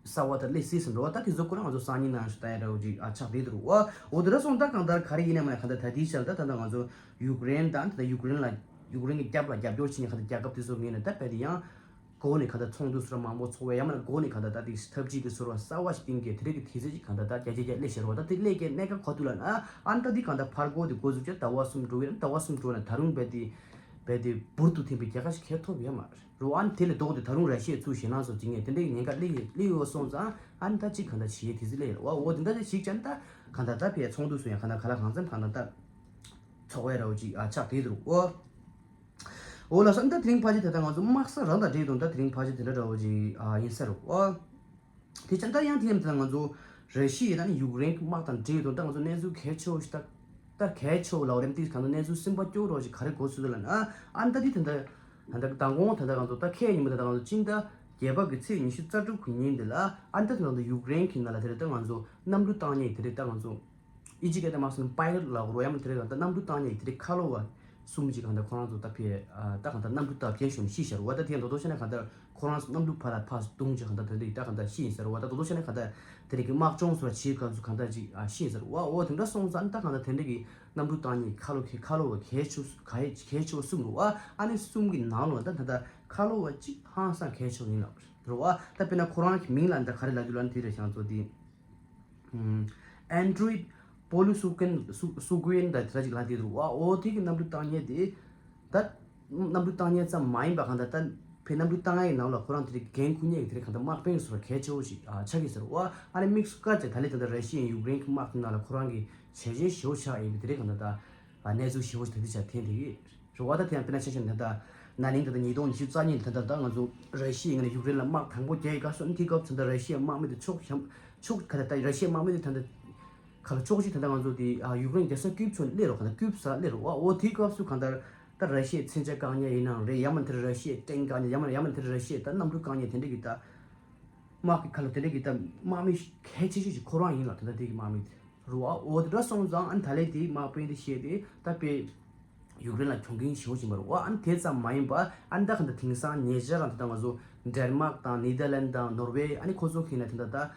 གསར་བ་དང་སླེབས་སྲིད་ཟིན་འགྲོ་བ། ད་དེ་ཚོ་ཁོ་རང་ང་ཚོ་སང་ཉིན་ནང་ཞུ་ད་ཡ་འདྲ་བོ་ཅིག་ཨ་ཆགས་བསྡད་འདུག་བ། འོ་དེ་འདྲ་སོང་ད་གང་ལྟར་ག་རེ་ཡིན་ནའི་མ་ནའི་གང་ལྟར་ད་ལྟའི་ཆར་ད་ད་ལྟ་ང་ཚོ་ཡུཀ་རེན་དང་ད་ལྟ་ཡུཀ་རེན་ལ་ཡུཀ་རེན་གྱི་རྒྱབ་ལ་རྒྱབ་སྐྱོར་བྱེད་མཁན་གང་ལྟར་རྒྱལ་ཁབ་དེ་ཚོ་ངོས་ནས་ད་དཔེ་དེ་ཡང་གོ་ནས་གང་ལྟར་ཚོགས་འདུ་སོར་མང་པོ་ཚོགས་པའི་ཡང་མ་ནའི་གོ་ནས་གང་ལྟར་ད་དེ་ཐབས་ཇུས་ཀྱི་སོར་བ་གསར་བ་ཞིག་བཏིང་གི་དེ་རིགས་ཀྱི་དུས་ཚོད་ཅིག་གང་ལྟར་ད་རྒྱ་རྒྱ་རྒྱ་སླེབས་ཤར་བ། ད་དེ་སླེབས་ཀྱི་གནད་འགག་ག་དུས་ལ་ན་ཨ་ད་དེ་གང་ལྟར་ཕར་རྒོལ་དེ་འགོ་འཛུགས་ཀྱི་ཟླ་བ་གསུམ་འགྲོ་གི་ན་ཟླ་བ་གསུམ་འགྲོ་ན་ད་རུང་རྦད་དེ་རྦད་དེ་འབུར་དུ་ཐོན་པའི་རྒྱལ་ཁ་ཞིག་ཁྱེར་ཐུབ་ཡོད་མ་རེད། རུ་ཨ་ནི་དེ་ལས་ལྡོག་སྟེ་ད་རུང་ར་ཤི་ཡའི་ཚུར་ཞེད་སྣང་བཟོ་བྱེད་མཁན་དེ་འདྲའི་ཉེན་ཁ་སླེབས་ཡོད་སླེབས་ཡོད་སོང་ཙང་ཨ་ནི་ད་ཅིག་གང་ལྟར་བྱེད་ཡས་དེ་ཚོ་སླེབས་ཡོད་རེད་བ། འོ་དེ་འདྲ་ཅིག་བྱས་ན་ད་གང་ལྟར་ད་ཕའི་ཚོགས་འདུ་སུ་ཡང་གང་ལྟར་ག་ལ་གང་འཚམ་གང་ལྟར་ད་ཚོགས་པའི་ར་བ་ཅིག་ཨ་ཆགས་བསྡད་འདུག་འོ། འོ་ལགས་སོ། ཨ་ནི་ད་དེ་རིང་ཕལ་ཆེར་དེ་ལྟར་ང་ཚོ་དམག་ས་རང་དང་འབྲེལ་དང་ད་དེ་རིང་ཕལ་ཆེར་དེ་འདྲ་འདྲ་བོ་ཅིག་ཨ་ཡིན་ས་རེད་འོ། དེ་ཙང་ད་ཡང་དེ་ཡང་དེ་ལ་ང་ཚོ་ར་ཤི་ཡ་དང་ཡུཀ་རེན་གྱི་དམག་དང་འབྲེལ་དང་ད་ང་ཚོ་གནས་ཚུལ་གལ་ཆེ་བོ་ཞིག་ད་ད་གལ་ཆེ་བོ་ལབ་རེད་དེ་གང་ལྟར་གནས་ཚུལ་སེམས་པ་སྐྱོ་རོགས་ཞིག་ག་རེ་གོ་ཚུལ་ལ་ན་ཨ་ནི་ད་དེ་ད་ལྟ་ད་ལྟ་མདང་དགོང་ད་ལྟ་ང་ཚོ་ད་ཁའི་ཉིན་མོ་ད་ལྟ་ང་ཚོ་སྤྱི་ཟླ་བརྒྱད་པ་གི་ཚེས་ཉི་ཤུ་རྩ་དྲུག་གི་ཉིན་དེ་ལ་ཨ་ནི་ད་དེ་ང་ཚོ་ཡུཀ་རེན་གྱི་ནང་ལ་དེ་རེད་ད་ང་ཚོ་གནམ་གྲུ་བཏང་མཁན་དེ་རེད་ད་ང་ཚོ། ཨི་ཇི་གལ་ཏེ་མ་སོང་པའི་ལོཊ་ལབ་དགོས་རེད་ཡང་མིན་དེ་རེད་ད་ལྟ་གནམ་གྲུ་བཏང་མཁན་དེ་རེད་ཁ་ལོ་བ་གསུམ་ཅིག་གང་ལྟར་ཁོ་རང་ཚོ་ད་ཕེ་ཨ་ད་གང་ལྟར་གནམ་གྲུ་བཏང་བྱས་ཤོར་ནས་ཤི་ཤར་བ། ད་དེ་ཡང་དོ་དོ་བྱས་ན་གང་ལྟར་ཁོ་རང་ཚོ་གནམ་གྲུ་ཕར་ལ་ཕར་བརྡུངས་བྱས་གང་ལྟར་དེ་འདྲ་ད་གང་ལྟར་ཤི་ཡིན་ཟེར་བ། ད་དོ་དོ་བྱས་ན་གང་ལྟར་དེ་རིང་གི་དམག་སྦྱོང་ཟེར་བ་བྱེད་སྐབས་སུ་གང་ལྟར་ཅིག་ཨ་ཤི་ཡིན་ཟེར་བ། འོ་དེ་འདྲ་སོང་ཙང་ད་གང་ལྟར་དེ་འདྲ་གི་གནམ་གྲུ་བཏང་མཁན་ཁ་ལོ་ཁེ་ཁ་ལོ་བ་གལ་ཆེ་གལ་གལ་ཆེ་བ་གསུམ་རེད་བ། ཨ་ནི་གསུམ་གི་ནང་ལོགས་ད་ད་ལྟ་ཁ་ལོ་བ་གཅིག་ཧང་སང་གལ་ཆེ་བ་ཡིན་ལབ་རེད་བ། ད་དཔེར་ན་ཁོ་རང་གི་མིང་ལ་ད་ག་རེ་ལབ་རྒྱུ་ལབ་ན་དེ་རེད་ཤང་ཚོ་དེ། ཨན་ཌྲོ་ཡིད་པོ་ལུ་སུ་ཀན་སུ་སུ་ཀུ་ཡན་ད་དེ་འདྲ་ཅིག་ལབ་བསྡད་འདུག་བ། འོ་དེ་གི་གནམ་གྲུ་བཏང་མཁན་དེ་ད་གནམ་གྲུ་བཏང་མཁན་ཙམ་མ་ཡིན་པ་གང་ལྟར་ད་ཕེ་གནམ་གྲུ་བཏང་ཡག་གི་ནང་ལ་ཁོ་རང་དེ་རིགས་འགན་འཁུར་མཁན་གྱི་དེ་རིགས་གང་ལྟར་དམག་དཔོན་སོགས་གལ་ཆེ་བོ་ཞིག་ཨ་ཆགས་ཀྱི་ཟེར་བ། ཨ་ནི་དམིགས་སུ་བཀར་བྱས་ད་ལྟའི་ད་ལྟ་ར་ཤི་ཡའི་ཡུཀ་རེན་གྱི་དམག་དེ་ནང་ལ་ཁོ་རང་གི་བྱས་རྗེས་ཞེ་བོ་ཆགས་ཡིན་པའི་དེ་རིགས་གང་ལྟར་ད་གནས་ཚུལ་ཞེ་བོ་ཞིག་ད་ལྟའི་ཆར་ཐོན་བསྡད་ཀྱི་ཡོད། རེད་བ། ད་དེ་ཡང་དཔེར་ན་ཆ་བཞག་ན་ད་ན་ནིང་ད་ལྟ་ཉིས་སྟོང་ཉི་ཤུ་རྩ་གཉིས་ད་ལྟ་ད་ང་ཚོ་ར་ཤི་ཡའི་ངོས་ནས་ཡུཀ་རེན་ལ་དམག་དང་པོ་རྒྱག་ཡི་ག་སོང་དེ་སྐབས་ད་ལྟ་ར་ཤི་ཡའི་དམག་མི་དེ་ཕྱོགས་གཞན་ཕྱོགས་ག་ད་ད་ར་ཤི་ཡའི་དམག་མི་དེ་ད་ལྟ་ག་ལ་ཕྱོགས་གཅིག་ད་ལྟ་ང་ཚོ་དེ་ཨ་ཡུཀ་རེན་རྒྱལ་ས་ཀིབ་ཕྱོགས་ནས་སླེབས་རོགས་ག་ད་ཀིབ་ས་སླེབས་རོགས་ཨ། འོ་དེ་སྐབས་སུ་གང་ལྟར་ད་ར་ཤི་ཡའི་མཚོན་ཆ་བཀག་ཉར་ཡིན་ནའང་རེད། ཡང་མིན་དེར་ར་ཤི་ཡའི་ཊེང་བཀག་ཉར་ཡང་མིན་ཡང་མིན་དེར་ར་ཤི་ཡའི་ད་གནམ་གྲུ་བཀག་ཉར་དེ་འདྲ་གི་ད་དམག་གི་ཁ་ལ་དེ་འདྲ་གི་ད་དམག་མི་གལ་ཆེ་ཤོས་ཤིག་ཁོ་རང་ཡིན་ལ་ད་ལྟ་དེ་གི་དམག་མི་དེ། རུ་བ། འོ་དེ་འདྲ་སོང་ཙང་ཨ་ནི་ད་ལན་དེའི་དམག་དཔོན་དེ་བཤད་དེ་ད་དཔེ་ཡུཀ་རེན་ལ་གྱོང་གུན་ཞེ་པོ་ཕྱིན་པ་རེད་བ། ཨ་ནི་དེ་ཙམ་མ་ཡིན་པ་ཨ་ནི་ད་ག་འདྲ་དེང་སང་ཉེ་ཆར་རང་དེ་ད་ང་ཚོ་ཌེན་མཱག་དང་ནེ་དར་ལན་དང་ནོར་ཝེ་ཨ་ནི་ཁོ་ཚོ་གི་ནས་དེ་འདྲ་ད་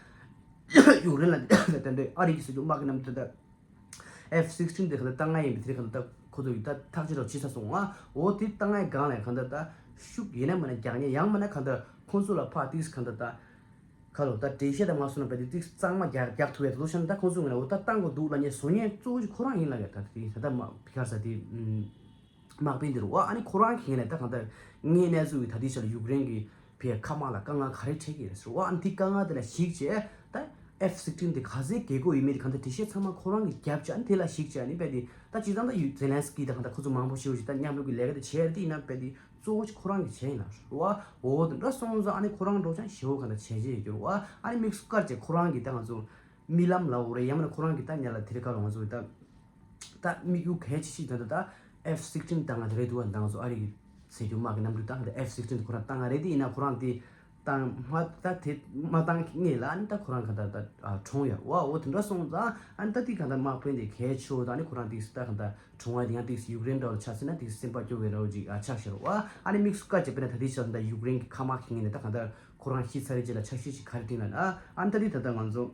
ཡུཀ་རེན་ལ་དེ་འདྲ་ཨ་རི་གི་སྲིད་ཇུས་དམག་གི་རྣམ་ཐར་ད་ཨེཕ་སིགས་ཊིན་དེ་ག་འདྲ་བཏང་ང་ཡིན་པའི་དེ་ག་འདྲ་ཁོ་ཚོ་ཡི་ད་ཐག་གཅོད་རོགས་བྱེད་ས་སོང་ང་། འོ་དེ་བཏང་ང་ཡི་སྒང་ལ་ག་འདྲ་ད་ཤུགས་ཡིན་ན་མིན་ན་རྒྱག་ཉེ་ཡང་མིན་ན་ག་འདྲ་ཁོ་ཚོ་ལ་ཕར་ཏིག་ག་འདྲ་ད། ཁ་ལོ་ད་འགྲེལ་བཤད་དང་མ་སོང་ན་བས་དེ་ཏིག་གཙང་མ་རྒྱག་རྒྱག་ཐུབ་ཡ་དེ་ཚོ་བཤད་ན་ད་ཁོང་ཚོ་ངོས་ནས་འོ་ད་བཏང་དགོས་འདུག་ལབ་ཉེ་བཟོ་ཉེ་གཙོ་བོ་ཅིག་ཁོ་རང་ཡིན་ལབ་ཡ། ད་དེ་ད་ལྟ་མ་ཕི་ཁར་ས་དེ་དམག་དཔོན་དེ་རུ་བ་ཨ་ནི་ཁོ་རང་གི་ངོས་ནས་ད་གང་ལྟར་ངའི་གནས་ཚུལ་གི་ད་དེ་ཆ་ལ་ཡུཀ་རེན་གི་ཕི་ཁ་དམག་ལ་དཀའ་ངལ་ག་རེ་འཕྲད་ཀྱི་རེད་ཟེར་བ། ཨ་ནི་དེ་དཀའ་ངལ་དེ་ལ་གཞིགས་བྱས་ད་ཨེཕ་སིགས་ཊིན་དེ་ག་ཚད་རྒྱལ་སྒོ་ཡོད་མེད་དེ་གང་ལྟར་འགྲེལ་བཤད་ཚང་མ་ཁོ་རང་གི་རྒྱབ་བྱས་ཨ་ནི་དེ་ལ་གཞིགས་བྱས་ཨ་ནི་བས་དེ་ད་སྤྱིར་བཏང་ད་ཡུ་ཛེ་ལན་སི་ཀི་དང་གང་ལྟར་ཁོ་ཚོ་མང་པོ་ཞེ་པོ་ཞིག་ད་མཉམ་རུབ་ཀྱི་ལས་ཀ་དེ་བྱས་ཡོད་དེ་ཡིན་ན་བས་དེ། གཙོ་བོ་ཁོ་རང་གི་བྱས་ཡིན་ན་རེད་བ། འོ་དེ་འདྲ་སོང་ཙང་ཨ་ནི་ཁོ་རང་འགྲོ་ཅང་ཞེ་བོ་ག་འདྲ་བྱས་རྗེས་ཡོད་རྒྱུ་རེད་བ། ཨ་ནི་དམིགས་སུ་བཀར་བྱས་ཁོ་རང་གི་ད་ང་ཚོ་རྨི་ལམ་ལ་འོ་རེད་ཡང་མིན་ན་ཁོ་རང་གི་ད་ཉ་ལ་དེ་རིང་ཁ་ལ་ང་ཚོ་ད་ད་དམིགས་ཡུལ་གལ་ཆེ་ཤོས་ད་ད་ད་ཨེཕ་སིགས་ཊིན་ད་ང་དེ་རེད་འདུག་བ། ད་ང་ཚོ་ཨ་རི་གི་ཟེར་རྒྱུ་དམག་གི་གནམ་གྲུ་ད་ད་ཨེཕ་སིགས་ཊིན་ཁོ་རང་ད་ང་རེད་དེ་ཡིན་ན་ཁོ་རང་དེ་ད་མ་ད་དེ་མ་ད་ངེས་ལ་ཨ་ནི་ད་ཁོ་རང་ག་ད་ད་གྲོངས་ཡོད་རེད་བ། འོ་དེ་འདྲ་སོང་ཙང་ཨ་ནི་ད་དེ་ག་ད་དམག་དཔོན་དེ་གལ་ཆེ་བོ་ད་ཨ་ནི་ཁོ་རང་དེ་ད་ག་ད། གྲོང་བ་དེ་ཡང་ཏིག་ཡུཀ་རེན་འདྲ་བོ་ཆགས་ཟིན་ན་ཏིག་སེམས་པ་སྐྱོ་བའི་འདྲ་བོ་ཅིག་ཨ་ཆགས་ཤར་བ། ཨ་ནི་དམིགས་སུ་བཀར་བྱས་པས་ན་ད་ལྟའི་ཆར་ད་ཡུཀ་རེན་གྱི་མཁའ་དམག་གི་ངོས་ནས་ད་གང་ལྟར་ ཁོ་རང་ཤི་ཚར་རེད་ཅེས་ལ་ཆ་ཤས་ཤིག་ག་རེ་བྲིས་ན་ཨ་ཨ་ད་དེ་ད་ལྟ་ང་ཚོ་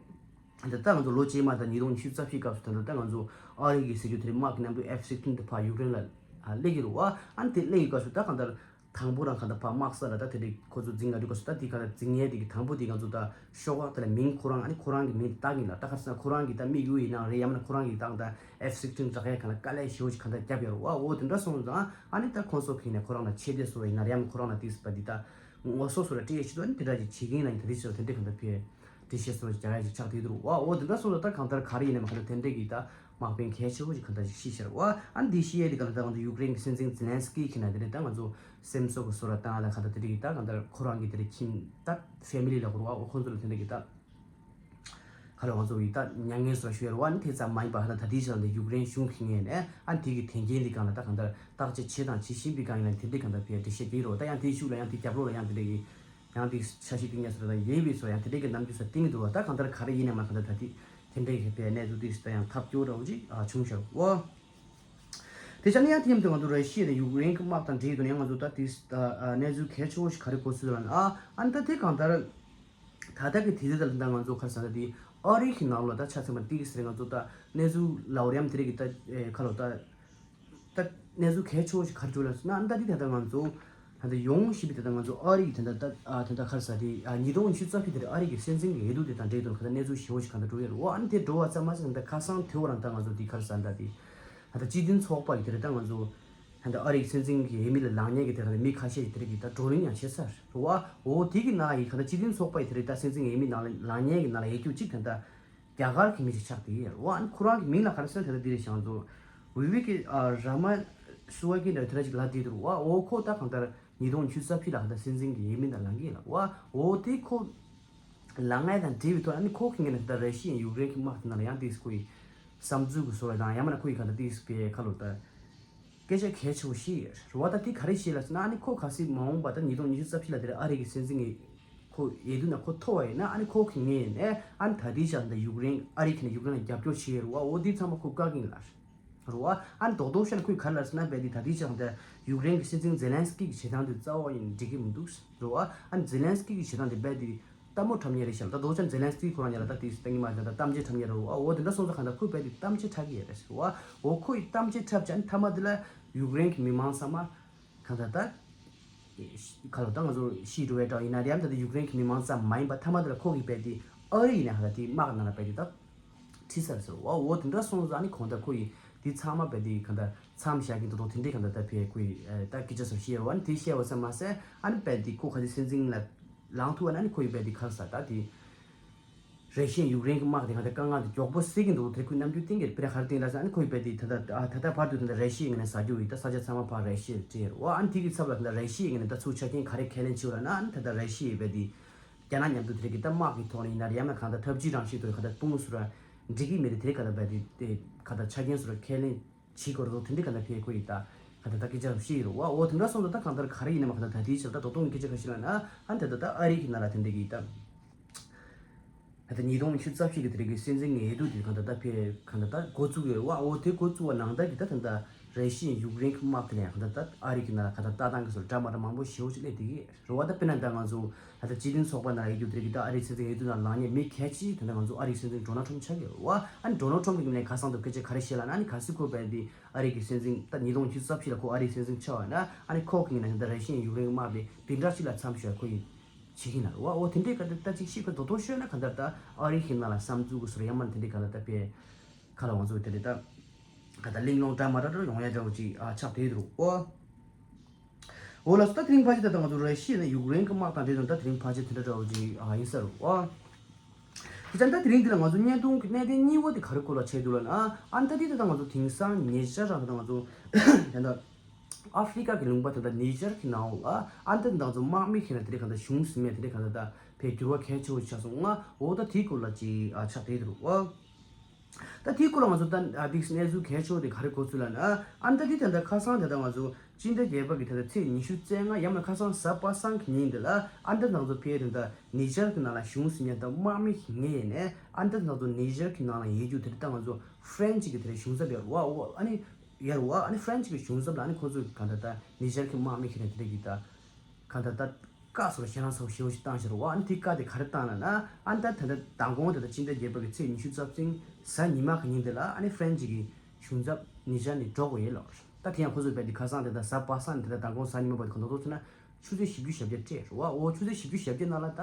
ད་ལྟ་ང་ཚོ་ལོ་རྗེས་མ་དང་ཉིས་སྟོང་ཉི་ཤུ་རྩ་བཞིའི་སྐབས་སུ་ད་ལྟ་ང་ཚོ་ཨ་རི་གི་ཟེར་རྒྱུ་དེ་རིང་དམག་གི་གནམ་གྲུ་ཨེཕ་སིག་སྟིན་དེ་ཕར་ཡུཀ་རེན་ལ་ཨ་སླེབས་ཀྱི་རེད་བ། ཨ་ནི་དེ་སླེབས་ཀྱི་སྐབས་སུ་ད་གང་ལྟར་དང་པོ་རང་གང་ལྟར་ཕར་དམག་ས་ལ་ད་དེ་འདྲའི་ཁོ་ཚོ་འཛིང་ག་འགྲོ་སྐབས་སུ་ད་དེ་གང་ལྟར་འཛིང་ཡས་དེ་གི་དང་པོ་དེ་ང་ཚོ་ད་ཤོག་ཁག་དེ་ལ་མིང་ཁོ་རང་ཨ་ནི་ཁོ་རང་གི་མིང་བཏགས་ཀྱི་ལ་ད་ག་རེ་ཟེར་ན་ཁོ་རང་གི་ད་དམིགས་ཡུལ་ཡིན་ནའང་རེད། ཡང་མིན་ན་ཁོ་རང་གི་ད་ད་ཨེཕ་སིག་སྟིན་དྲག་ཡས་གང་ལ་དཀའ་ལས་ཞེ་པོ་ཞིག་གང་ལྟར་བརྒྱབ་ཡོད་རེད་བ། འོ་དེ་འདྲ་སོང་ཙང་ཨ་ནི་ད་ཁོང་ཚོ་གིས་ནས་ཁོ་རང་ལ་ཆེད་བསྡད་སོ་ཡིན་ན་རེད། ཡང་མིན་ཁོ་རང་ལ་དེ་ཟེར་བ་འདི་ད་ངོ་སོ་སོ་ལ་སྤྲད་ཡས་ཆེད་དུ་ཨ་ནི་དེ་འདྲ་ཅིག་བྱེད་ཀྱིན་ལ་ཡིན། ད་དེ་ཕྱིར་དེ་འདྲའི་གང་ལྟར་ཕེ་འགྲེལ་བཤད་སོགས་རྒྱག་ཡ་ཞིག་ཆགས་བསྡད་འདུག་བ། འོ་དེ་འདྲ་སོང་ཙང་ད་གང་ལྟར་ག་རེ་ཡིན་ནའང་གང་ལྟར་དེ་འདྲས་ཀྱི་ད་དམག་དཔོན་གལ་ཆེ་བོ་ཞིག་གང་ལྟར་ཞིག་ཤི་ཤར་བ། ཨ་ནི་འདི་ཤི་ཡས་དེ་གང་ལྟར་ད་གང་ལྟར་ཡུཀ་རེན་གྱི་སྲིད་འཛིན་ཛེ་ལན་སི་ཀི་གིས་ན་དེ་འདྲས་ད་ང་ཚོ་སེམས་གསོ་གི་བཟོ་འདྲ་བཏང་ལ་གང་ལྟར་དེ་འདྲས་ཀྱི་ད་གང་ལྟར་ཁོ་རང་གི་དེ་འདྲས་ཁྱིམ་ད་ཕེ་མི་ལི་ལ་གོ་ར་བ། འོ་ཁོང་ཚོ་ལ་དེ་འདྲས་ཀྱི་ད་ག་ལ་ང་ཚོ་ཡི་ད་མྱ་ངན་བཟོ་འདྲ་ཞུ་ཡ་རེད་བ། ཨ་ནི་དེ་ཙམ་མ་ཡིན་པ་ཧ་ད་ད་ལྟའི་ཆར་འདི་ཡུཀ་རེན་གཞུང་གི་ངོས་ནས་ཨ་ནི་དེ་གི་དོན་རྐྱེན་འདི་གང་ལ་ད་གང་ལྟར་བརྟག་དཔྱད་བྱེད་དང་བྱེད་བཞིན་པའི་སྒང་ཡིན་ན་དེ་འདྲས་གང་ལྟར་ཕེ་འགྲེལ་བཤད་རྒྱག་གི་རེད་བ། ད་ཡང་དེའི་ཤུགས་ལ་ཡང་དེ་རྒྱབ་ལོགས་ལ་ཡང་དེ་འདྲས་ཀྱི་ཡང་དེ་ཆ་ཤས་སྟེང་ནས་སོ་དང་ཡེ་བའི་སོ་ཡང་དེ་འདྲས་ཀྱི་རྣམ་འགྱུར་སོ་སྟེང་གི་འདུག་བ། ད་གང་ལྟར་ག་རེ་ཡིན་ནའི་མ་གང་ལྟར་ད་དེ་དེ་འདྲས་ཀྱི་ཕེ་གནས་ཚུལ་དེ་སོ་ད་ཡང་ཐབས་སྐྱོ་འདྲ་བོ་ཅིག་ཨ་བྱུང་ཤག་བ། དེ་ཆ་ནས་ཡང་དེ་མཉམ་དུ་ང་ཚོ་ར་ཤི་ཡ་དང་ཡུཀ་རེན་གྱི་དམག་དང་འབྲེལ་ཡོད་དུ་ནས་ང་ཚོ་ད་དེ་ཨ་ཨ་གནས་ཚུལ་གལ་ཆེ་བོ་ཞིག་ག་རེ་གོ་ཚུལ་ལ་ན་ཨ་ཨ་ནི་ད་དེ་གང་ལྟར་ད་ལྟ་གི་དུས་ཚོད་ད་ལ་ད་ང་ཚོ་ག་རེ་ཟེར་ན་དེ་ཨ་རི་གི་ནང་ལོགས་ད་ཆ་ཚང་མ་ཏིག་ཟེར་ང་ཚོ་ད་གནས་ཚུལ་ལའོ་རེམ་དེ་རིགས་ཀྱི་ད་ཨེ་ཁ་ལོ་ད་ད་གནས་ཚུལ་གལ་ཆེ་བོ་ཞིག་ག་རེ་བྱུང་ལབ་ཟེར་ན་ད་འདི་ད་ལྟ་ང་ཚོ་ད་ལྟ་ཡོང་བཞིན་པའི་ད་ལྟ་ང་ཚོ་ཨ་རི་གི་ད་ལྟ་ད་ཨ་ད་ལྟ་ག་རེ་ཟེར་དེ་ཨ་ཉིས་སྟོང་ཉི་ཤུ་རྩ་བཞི་དེར་ཨ་རི་གི་སྲིད་འཛིན་གྱི་འོས་བསྡུ་དེ་དང་འབྲེལ་དུ་ག་ད་གནས་ཚུལ་ཞེ་བོ་ཞིག་ག་ད་འགྲོ་ཡོད་རེད་བ། ཨ་ནི་དེ་འགྲོ་བ་ཙམ་མ་ཟད་ད་ལྟ་ཁ་སང་དེ་བར་ད་ང་ཚོ་དེ་ག་རེ་ཟེར་ད་དེ་ད་ལྟ་སྤྱི་མཐུན་ཚོགས་པ་གི་དེ་རེད་ད་ང་ཚོ་ད་ལྟ་ཨ་རི་གི་སྲིད་འཛིན་གྱི་འོས་མི་ལ་ལངས་མཁན་གྱི་དེ་རེད་མི་ཁ་ཤས་ཀྱི་དེ་རེད་གི་ད་བགྲོ་གླེང་ཡང་བྱེད་ས་རེད་བ། འོ་དེ་གི་ནང་ཡི་ག་ད་སྤྱི་མཐུན་ཚོགས་པ་ཡི་དེ་རེད་ད་སྲིད་འཛིན་འོས་མི་ནང་ལ་ལངས་མཁན་གྱི་ནང་ལ་ཡོད་རྒྱུ་གཅིག་ད་ལྟ་རྒྱ་གར་གྱི་མི་ཞིག་ཆགས་བསྡད་ཡོད་རེད་བ། ཨ་ནི་ཁོ་རང་གི་མིང་ལ་ག་རེ་ཟེར་ན་དེ་ལྟ་འདི་རེད་ཤག་ང་ཚོ་བི་ཝི་ཀེ་ཨ་ར་མ་སུ་ཝ་ཀེ་འདྲ་དེ་འདྲ་ཅིག་ལབ་བསྡད་འདུག་བ། འོ་ཁོ་ད་གང་ལྟར་ཉིས་སྟོང་ཉི་ཤུ་རྩ་བཞི་ལ་གང་ལྟར་སྲིད་འཛིན་གྱི་འོས་མི་ནང་ལངས་ཀྱི་ཡིན་ལབ་བ། འོ་དེ་ཁོ་ལངས་ཡ་དང་འབྲེལ་བའི་ཐོག་ཨ་ནི་ཁོ་གི་ངོས་ནས་ད་ར་ཤི་ཡའི་ཡུཀ་རེན་གྱི་དམག་དེ་ནང་ལ་ཡང་དེ་ཁོ་ཡི་བསམ་ཚུལ་གྱི་བཟོ་བ་དང་ཡང་མིན་ན་ཁོ་ཡི་གང་ལྟར་དེ་པའི་ཁ་ལོ་ད་སྐད་ཆ་གལ་ཆེ་བོ་ཞིག་རེད་བ། ད་དེ་ག་རེ་བཤད་ལབ་ཟེར་ན་ཨ་ནི་ཁོ་གལ་སྲིད་མ་འོངས་པ་ད་ཉིས་སྟོང་ཉི་ཤུ་རྩ་བཞི་ལ་དེར་ཨ་རི་གི་སྲིད་འཛིན་གྱི་ཁོ་འོས་བསྡུ་ནང་ཁོ་ཐོབ་པ་ཡིན་ན་ཨ་ནི་ཁོ་གི་ངོས་ནས་ཨ་ནི་ད་ལྟའི་ཆར་ད་ཡུཀ་རེན་ཨ་རི་གི་ནས་ཡུཀ་རེན་ལ་རྒྱབ་སྐྱོར་བྱེད་ཡོད་རེད་བ། འོ་དེ་ཚང་མ་ཁོ་བཀག་གི་ཡིན་ལབ་རེད་བ། ཨ་ནི་རྡོག་རྡོག་བཤད་ན་ཁོས་ག་རེ་ལབ་ཟེར་ན་རྦད་དེ་ད་ལྟའི་ཆར་ད་ཡུཀ་རེན་གྱི་སྲིད་འཛིན་ཛེ་ལན་སི་ཀི་གི་བྱེད་སྟངས་དེ་རྩ་བ་ཡིན་འགྲིག་གི་མི་འདུག་རེད་བ། ཨ་ནི་ཛེ་ལན་སི་ཀི་གི་བྱེད་སྟངས་དེ་རྦད་དེ་སྟབས་མོ་འཁྲབ་མཁན་རེད་ཤག་ད་རྡོག་རྡོག་བཤད་ན་ཛེ་ལན་སི་ཀི་ཁོ་རང་ཉིད་ལ་ད་དེ་སྟེང་གི་མ་ད་ད་གཏམ་བརྗོད་འཁྲབ་མཁན་རེད་བ། འོ་དེ་འདྲ་སོང་ཙང་གང་ལྟར་ཁོས་རྦད་དེ་གཏམ་བརྗོད་འཁྲབ་ཀྱི་ཡོད་རེད་ཟེར་བ། འོ་ཁོ་ཡི་གཏམ་བརྗོད་འཁྲབ་བྱས་ཨ་ནི་མཐའ་མ་དེ་ལ་ཡུཀ་རེན་གྱི་མི་མང་ཚང་མ་གང་ལྟར་ད་ག་ལ་ད་ང་ཚོ་ཤི་འགྲོ་བའི་འདྲ་ཡིན་ན་རེད། ཡང་ད་ལྟ་ཡུཀ་རེན་གྱི་མི་མང་ཙམ་མ་ཡིན་པ་མཐའ་མ་དེ་ལ་ཁོ་གིས་རྦད་དེ་ཨ་རི་ཡིན་ན་ག་ལ་དེ་དམག་ནང་ལ་རྦད་དེ་ད་ཁྲིད་ཚར་ཟེར་བ། འོ་དེ་འདྲ་སོང་ཙང་ཨ་ནི་གང་ལྟར་ཁོ་ཡིས་དེ་ཚང་མ་རྦད་དེ་གང་ལྟར་མཚམས་བཞག་གིན་འདུག་དེ་འདྲའི་གང་ལྟར་ད་ཕེ་ཁོ་ཡིས་ད་སྐད་ཆ་ཚོ་བཤད་བ་ནི་དེ་བཤད་བ་ཙམ་མ་ཟད་ཨ་ནི་རྦད་དེ་ཁོ་ག་ཚོད་སྲིད་འཛིན་ལ་ལངས་ཐུབ་པ་ན་ཨ་ནི་ཁོ་ཡིས་རྦད་དེ་ག་རེ་ཟེར་ད་དེ། ར་ཤི་ཡ་ཡུཀ་རེན་གྱི་དམག་དེ་གང་ལྟར་དཀའ་ངལ་དེ་མགྱོགས་པོ་སེལ་གྱི་འདུག་དེ་ཁོས་རྣམ་འགྱུར་བསྟན་གྱི་རེད། ཕེ་ར་ག་རེ་བསྟན་ལབ་ཟེར་ན་ཨ་ནི་ཁོ་ཡིས་རྦད་དེ་ད་ལྟ་ད་ལྟ་བར་དུ་ད་ལྟ་ར་ཤི་ཡའི་ངོས་ནས་ཟ་རྒྱུ་ཡིན་ད་ས་ཆ་ཚང་མ་ཕར་ར་ཤི་ཡར་སྤྲད་ཡོད་རེད་བ། ཨ་ནི་དེ་གི་ཚབ་ལ་ད་ལྟ་ར་ཤི་ཡའི་ངོས་ནས་ད་ཚུར་ཆ་རྐྱེན་ག་རེ་ཁས་ལེན་བྱེད་ཡོད་ལབ་ན་ཨ་ནི་ད་ལྟ་ར་ཤི་ཡས་རྦད་དེ་རྒྱ་ནག་མཉམ་དུ་དེ་རིགས་ཀྱི་ད་དམག་གི་ཐོག་ནས་ཡིན་ན་རེད་ཡང་ན་གང་ལྟར་འཐབ་ཇུས་རང་བཞིན་ཐོག་གི་གང་ལྟར་དཔུང་སུ་ར་འགྲིག་གི་མེད་རེད། དེ་ག་ལྟར་རྦད་དེ་དེ་ག་ལྟར་ཆ་རྐྱེན་སུ་ར་ཁས་ལེན་བྱེད་དགོས་རེད་དེ་འདྲའི་ག་ལ་ཕེ་ཁོ་ཡིས་ད་ག་ད་ད་སྐད་ཆ་བཤད་ཡོད་རེད་བ། འོ་དེ་འདྲ་སོང་ཙང་ད་གང་ལྟར་ག་རེ་ཡིན་ན་མ་ག་ད་ད་དེའི་ཕྱིར་ད་ད་དུང་སྐད་ཆ་ཁ་ཤས་ལབ་ན་ཨ་ད་ད་ད་ཨ་རི་གི་ནང་ལ་དེ་འདྲ་གི་ད་ད་ད་ཉིས་སྟོང་ཉི་ཤུ་རྩ་བཞི་གི་དེ་རིང་གི་སྲིད་འཛིན་གྱི་འོས་བསྡུ་དེ་གང་ལྟར་ད་ཕེ་གང་ལྟར་ད་འགོ་བཙུགས་ཡོད་རེད་བ། འོ་དེ་འགོ་བཙུགས་པ་ནང་ལྟར་གི་ད་ད་ད་ར་ཤི་ཡ་ཡུཀ་རེན་གི་དམག་དེ་ལ་ཡང་གང་ལྟར་ད་ཨ་རི་གི་ནང་ལ་གང་ལྟར་ལྟ་སྟངས་གི་སོ་འདྲ་མ་འདྲ་མང་པོ་ཞེ་པོ་ཅིག་སླེབས་བསྡད་ཀྱི་རེད་བ། ད་དཔེར་ན་ད་ང་ཚོ་ད་ལྟ་སྤྱི་མཐུན་ཚོགས་པ་ནང་ལ་ཡོད་རྒྱུ་དེ་རིང་གི་ད་ཨ་རིའི་སྲིད་འཛིན་འོས་བསྡུ་ནང་ལངས་མཁན་མི་གལ་ཆེ་དེ་འདྲ་ང་ཚོ་ཨ་རིའི་སྲིད་འཛིན་ཌོ་ནལ་ཊམ་ཆགས་ཀྱི་རེད་བ། ཨ་ནི་ཌོ་ནལ་ཊམ་གི་ངོས་ནས་ཁ་སང་དུ་སྐད་ཆ་ག་རེ་བཤད་ལབ་ན་ཨ་ནི་གལ་སྲིད་ཁོ་རྦད་དེ་ཨ་རི་གི་སྲིད་འཛིན་ད་ཉིས་སྟོང་ཉི་ཤུ་རྩ་བཞི་ལ་ཁོ་ཨ་རིའི་སྲིད་འཛིན་ཆགས་པ་ཡིན་ན་ཨ་ནི་ཁོ་གི་ངོས་ནས་ད་ར་ཤི་ཡའི་ཡུཀ་རེན་གི་དམག་དེ་དེ་འདྲ་ཞིག་ལ་མཚམས་ཞུགས་ཁོ་ཡིས་བྱེད་ཀྱི་ཡིན་ལབ་རེད་བ། འོ་དེ་འདྲའི་ག་ད་ད་ཅིག་ཤེས་ཁ་རྡོག་རྡོག་ཤོད་ན་ག་ད་ད་ཨ་རི་གི་ནང་ལ་བསམ་ཚུལ་གི་སོ་ར་ཡང་མ་དེ་འདྲའི་ག་ད་ད་པའི་ཁ་ལ་ང་ཚོ་དེ་འདྲའི་ད་ག་ད་གླེང་སློང་འདྲ་མ་འདྲ་འདྲ་ཡོང་ཡ་འདྲ་བོ་ཅིག་ཨ་ཆགས་བསྡད་འདུག་འོ། འོ་ལགས་སོ། ད་དེ་རིང་ཕལ་ཆེར་ད་ལྟ་ང་ཚོ་ར་ཤི་ཡ་ནས་ཡུཀ་རེན་གྱི་དམག་དང་འབྲེལ་ནས་ད་དེ་རིང་ཕལ་ཆེར་དེ་འདྲ་འདྲ་བོ་ཅིག་ཨ་ཡིན་ས་རེད་བ། དེ་ཙང་ད་དེ་རིང་འདི་ལ་ང་ཚོ་བརྙན་ཐུང་གི་གནད་དོན་གཉིས་པ་དེ་ག་རེ་སྐོར་ལ་བྱས་འདུག་ལབ་ན་ཨ་ནི་ད་དེ་ད་ལྟ་ང་ཚོ་དེང་སང་ཉེ་ཆར་རང་ད་ལྟ་ང་ཚོ་ད་ལྟ་ཨ་ཧྥི་རི་ཀ་གི་ལུང་པ་དེ་འདྲ་ནི་ཇར་གྱི་ནང་ལ་ཨ་ནི་ད་ད་ང་ཚོ་དམག་མི་ཁྱེད་རང་དེ་འདྲ་གང་ལྟར་གཞུང་ཟིན་མེད་དེ་འདྲ་གང་ལྟར་ད་ཕའི་འགྱུར་བ་གལ་ཆེ་བོ་ཆགས་སོང་ང་འོ་ད་དེའི་སྐོར་ལ་ཅིག་ཨ་ཆགས་བསྡད་འདུག་བ། ད་དེའི་སྐོར་ལ་ང་ཚོ་ད་ཨ་ཏིག་གནས་ཚུལ་གལ་ཆེ་བོ་དེ་ག་རེ་གོ་ཚུལ་ལབ་ན་ཨ་ནི་ད་དེ་ད་ལྟ་ཁ་སང་དེ་ད་ང་ཚོ་སྤྱི་ཟླ་བརྒྱད་པ་གི་ད་ལྟ་ཚེས་ཉི་ཤུ་རྩ་ལྔ་ཡང་ན་ཁ་སང་གཟའ་པ་སངས་ཀྱི་ཉིན་འདི་ལ་ཨ་ནི་ད་ང་ཚོ་ཕའི་དེ་ད་ནི་ཇར་གྱི་ནང་ལ་གཞུང་ཟིན་མཁན་ད་དམག་མི་ངེས་ནས་ཨ་ནི་ད་ང་ཚོ་ནི་ཇར་གྱི་ནང་ལ་ཡོད་རྒྱུ་དེ་ད་ང་ཚོ་ཧྥ་རན་ཅི་གི་དེ་རེད་གཞུང་ཚབ་ཡོད་རེད་བ། ཨ་ནི་ཡོད་རེད་བ། ཨ་ནི་ཧྥ་རན་ཅི་གི་གཞུང་ཚབ་ལ་ཨ་ནི་ཁོ་ཚོ་གི་གང་ད་ད་ནི་ཇར་གྱི་དམག་མི་ཁྱེད་རང་དེ་འདྲ་གི་ད་གང་ད་ད་ ཏག་སོ་ལ་ཞེ་སྡང་ཚ་པོ་ཞེ་པོ་ཞིག་བཏང་ཤར་བ། ཨ་ནི་དེ་བཀའ་དེ་ག་རེ་བཏང་ལ་ན། ཨ་ནི་ད་ད་ལྟ་མདང་དགོང་དེ་ད་སྤྱི་ཟླ་བརྒྱད་པ་གི་ཚེས་ཉི་ཤུ་རྩ་བདུན་གཟའ་ཉི་མ་གི་ཉིན་དེ་ལ་ཨ་ནི་ཧྥ་རན་སི་གི་གཞུང་ཚབ་ནི་ཇར་ནས་འགྲོ་དགོས་ཡོད་ལགས། ད་དེ་ཡང་ཁོ་ཚོས་བས་དེ་ཁ་སང་དེ་ད་གཟའ་པ་སངས་དེ་ད་མདང་དགོང་གཟའ་ཉི་མ་བར་དུ་ག་འདྲ་འདུག་ཟེར་ན། ཆུ་ཚོད་བཞི་བཅུ་ཞེ་བརྒྱད་སྤྲད་རེད་བ། འོ་ཆུ་ཚོད་བཞི་བཅུ་ཞེ་བརྒྱད་ནང་ལ་ད་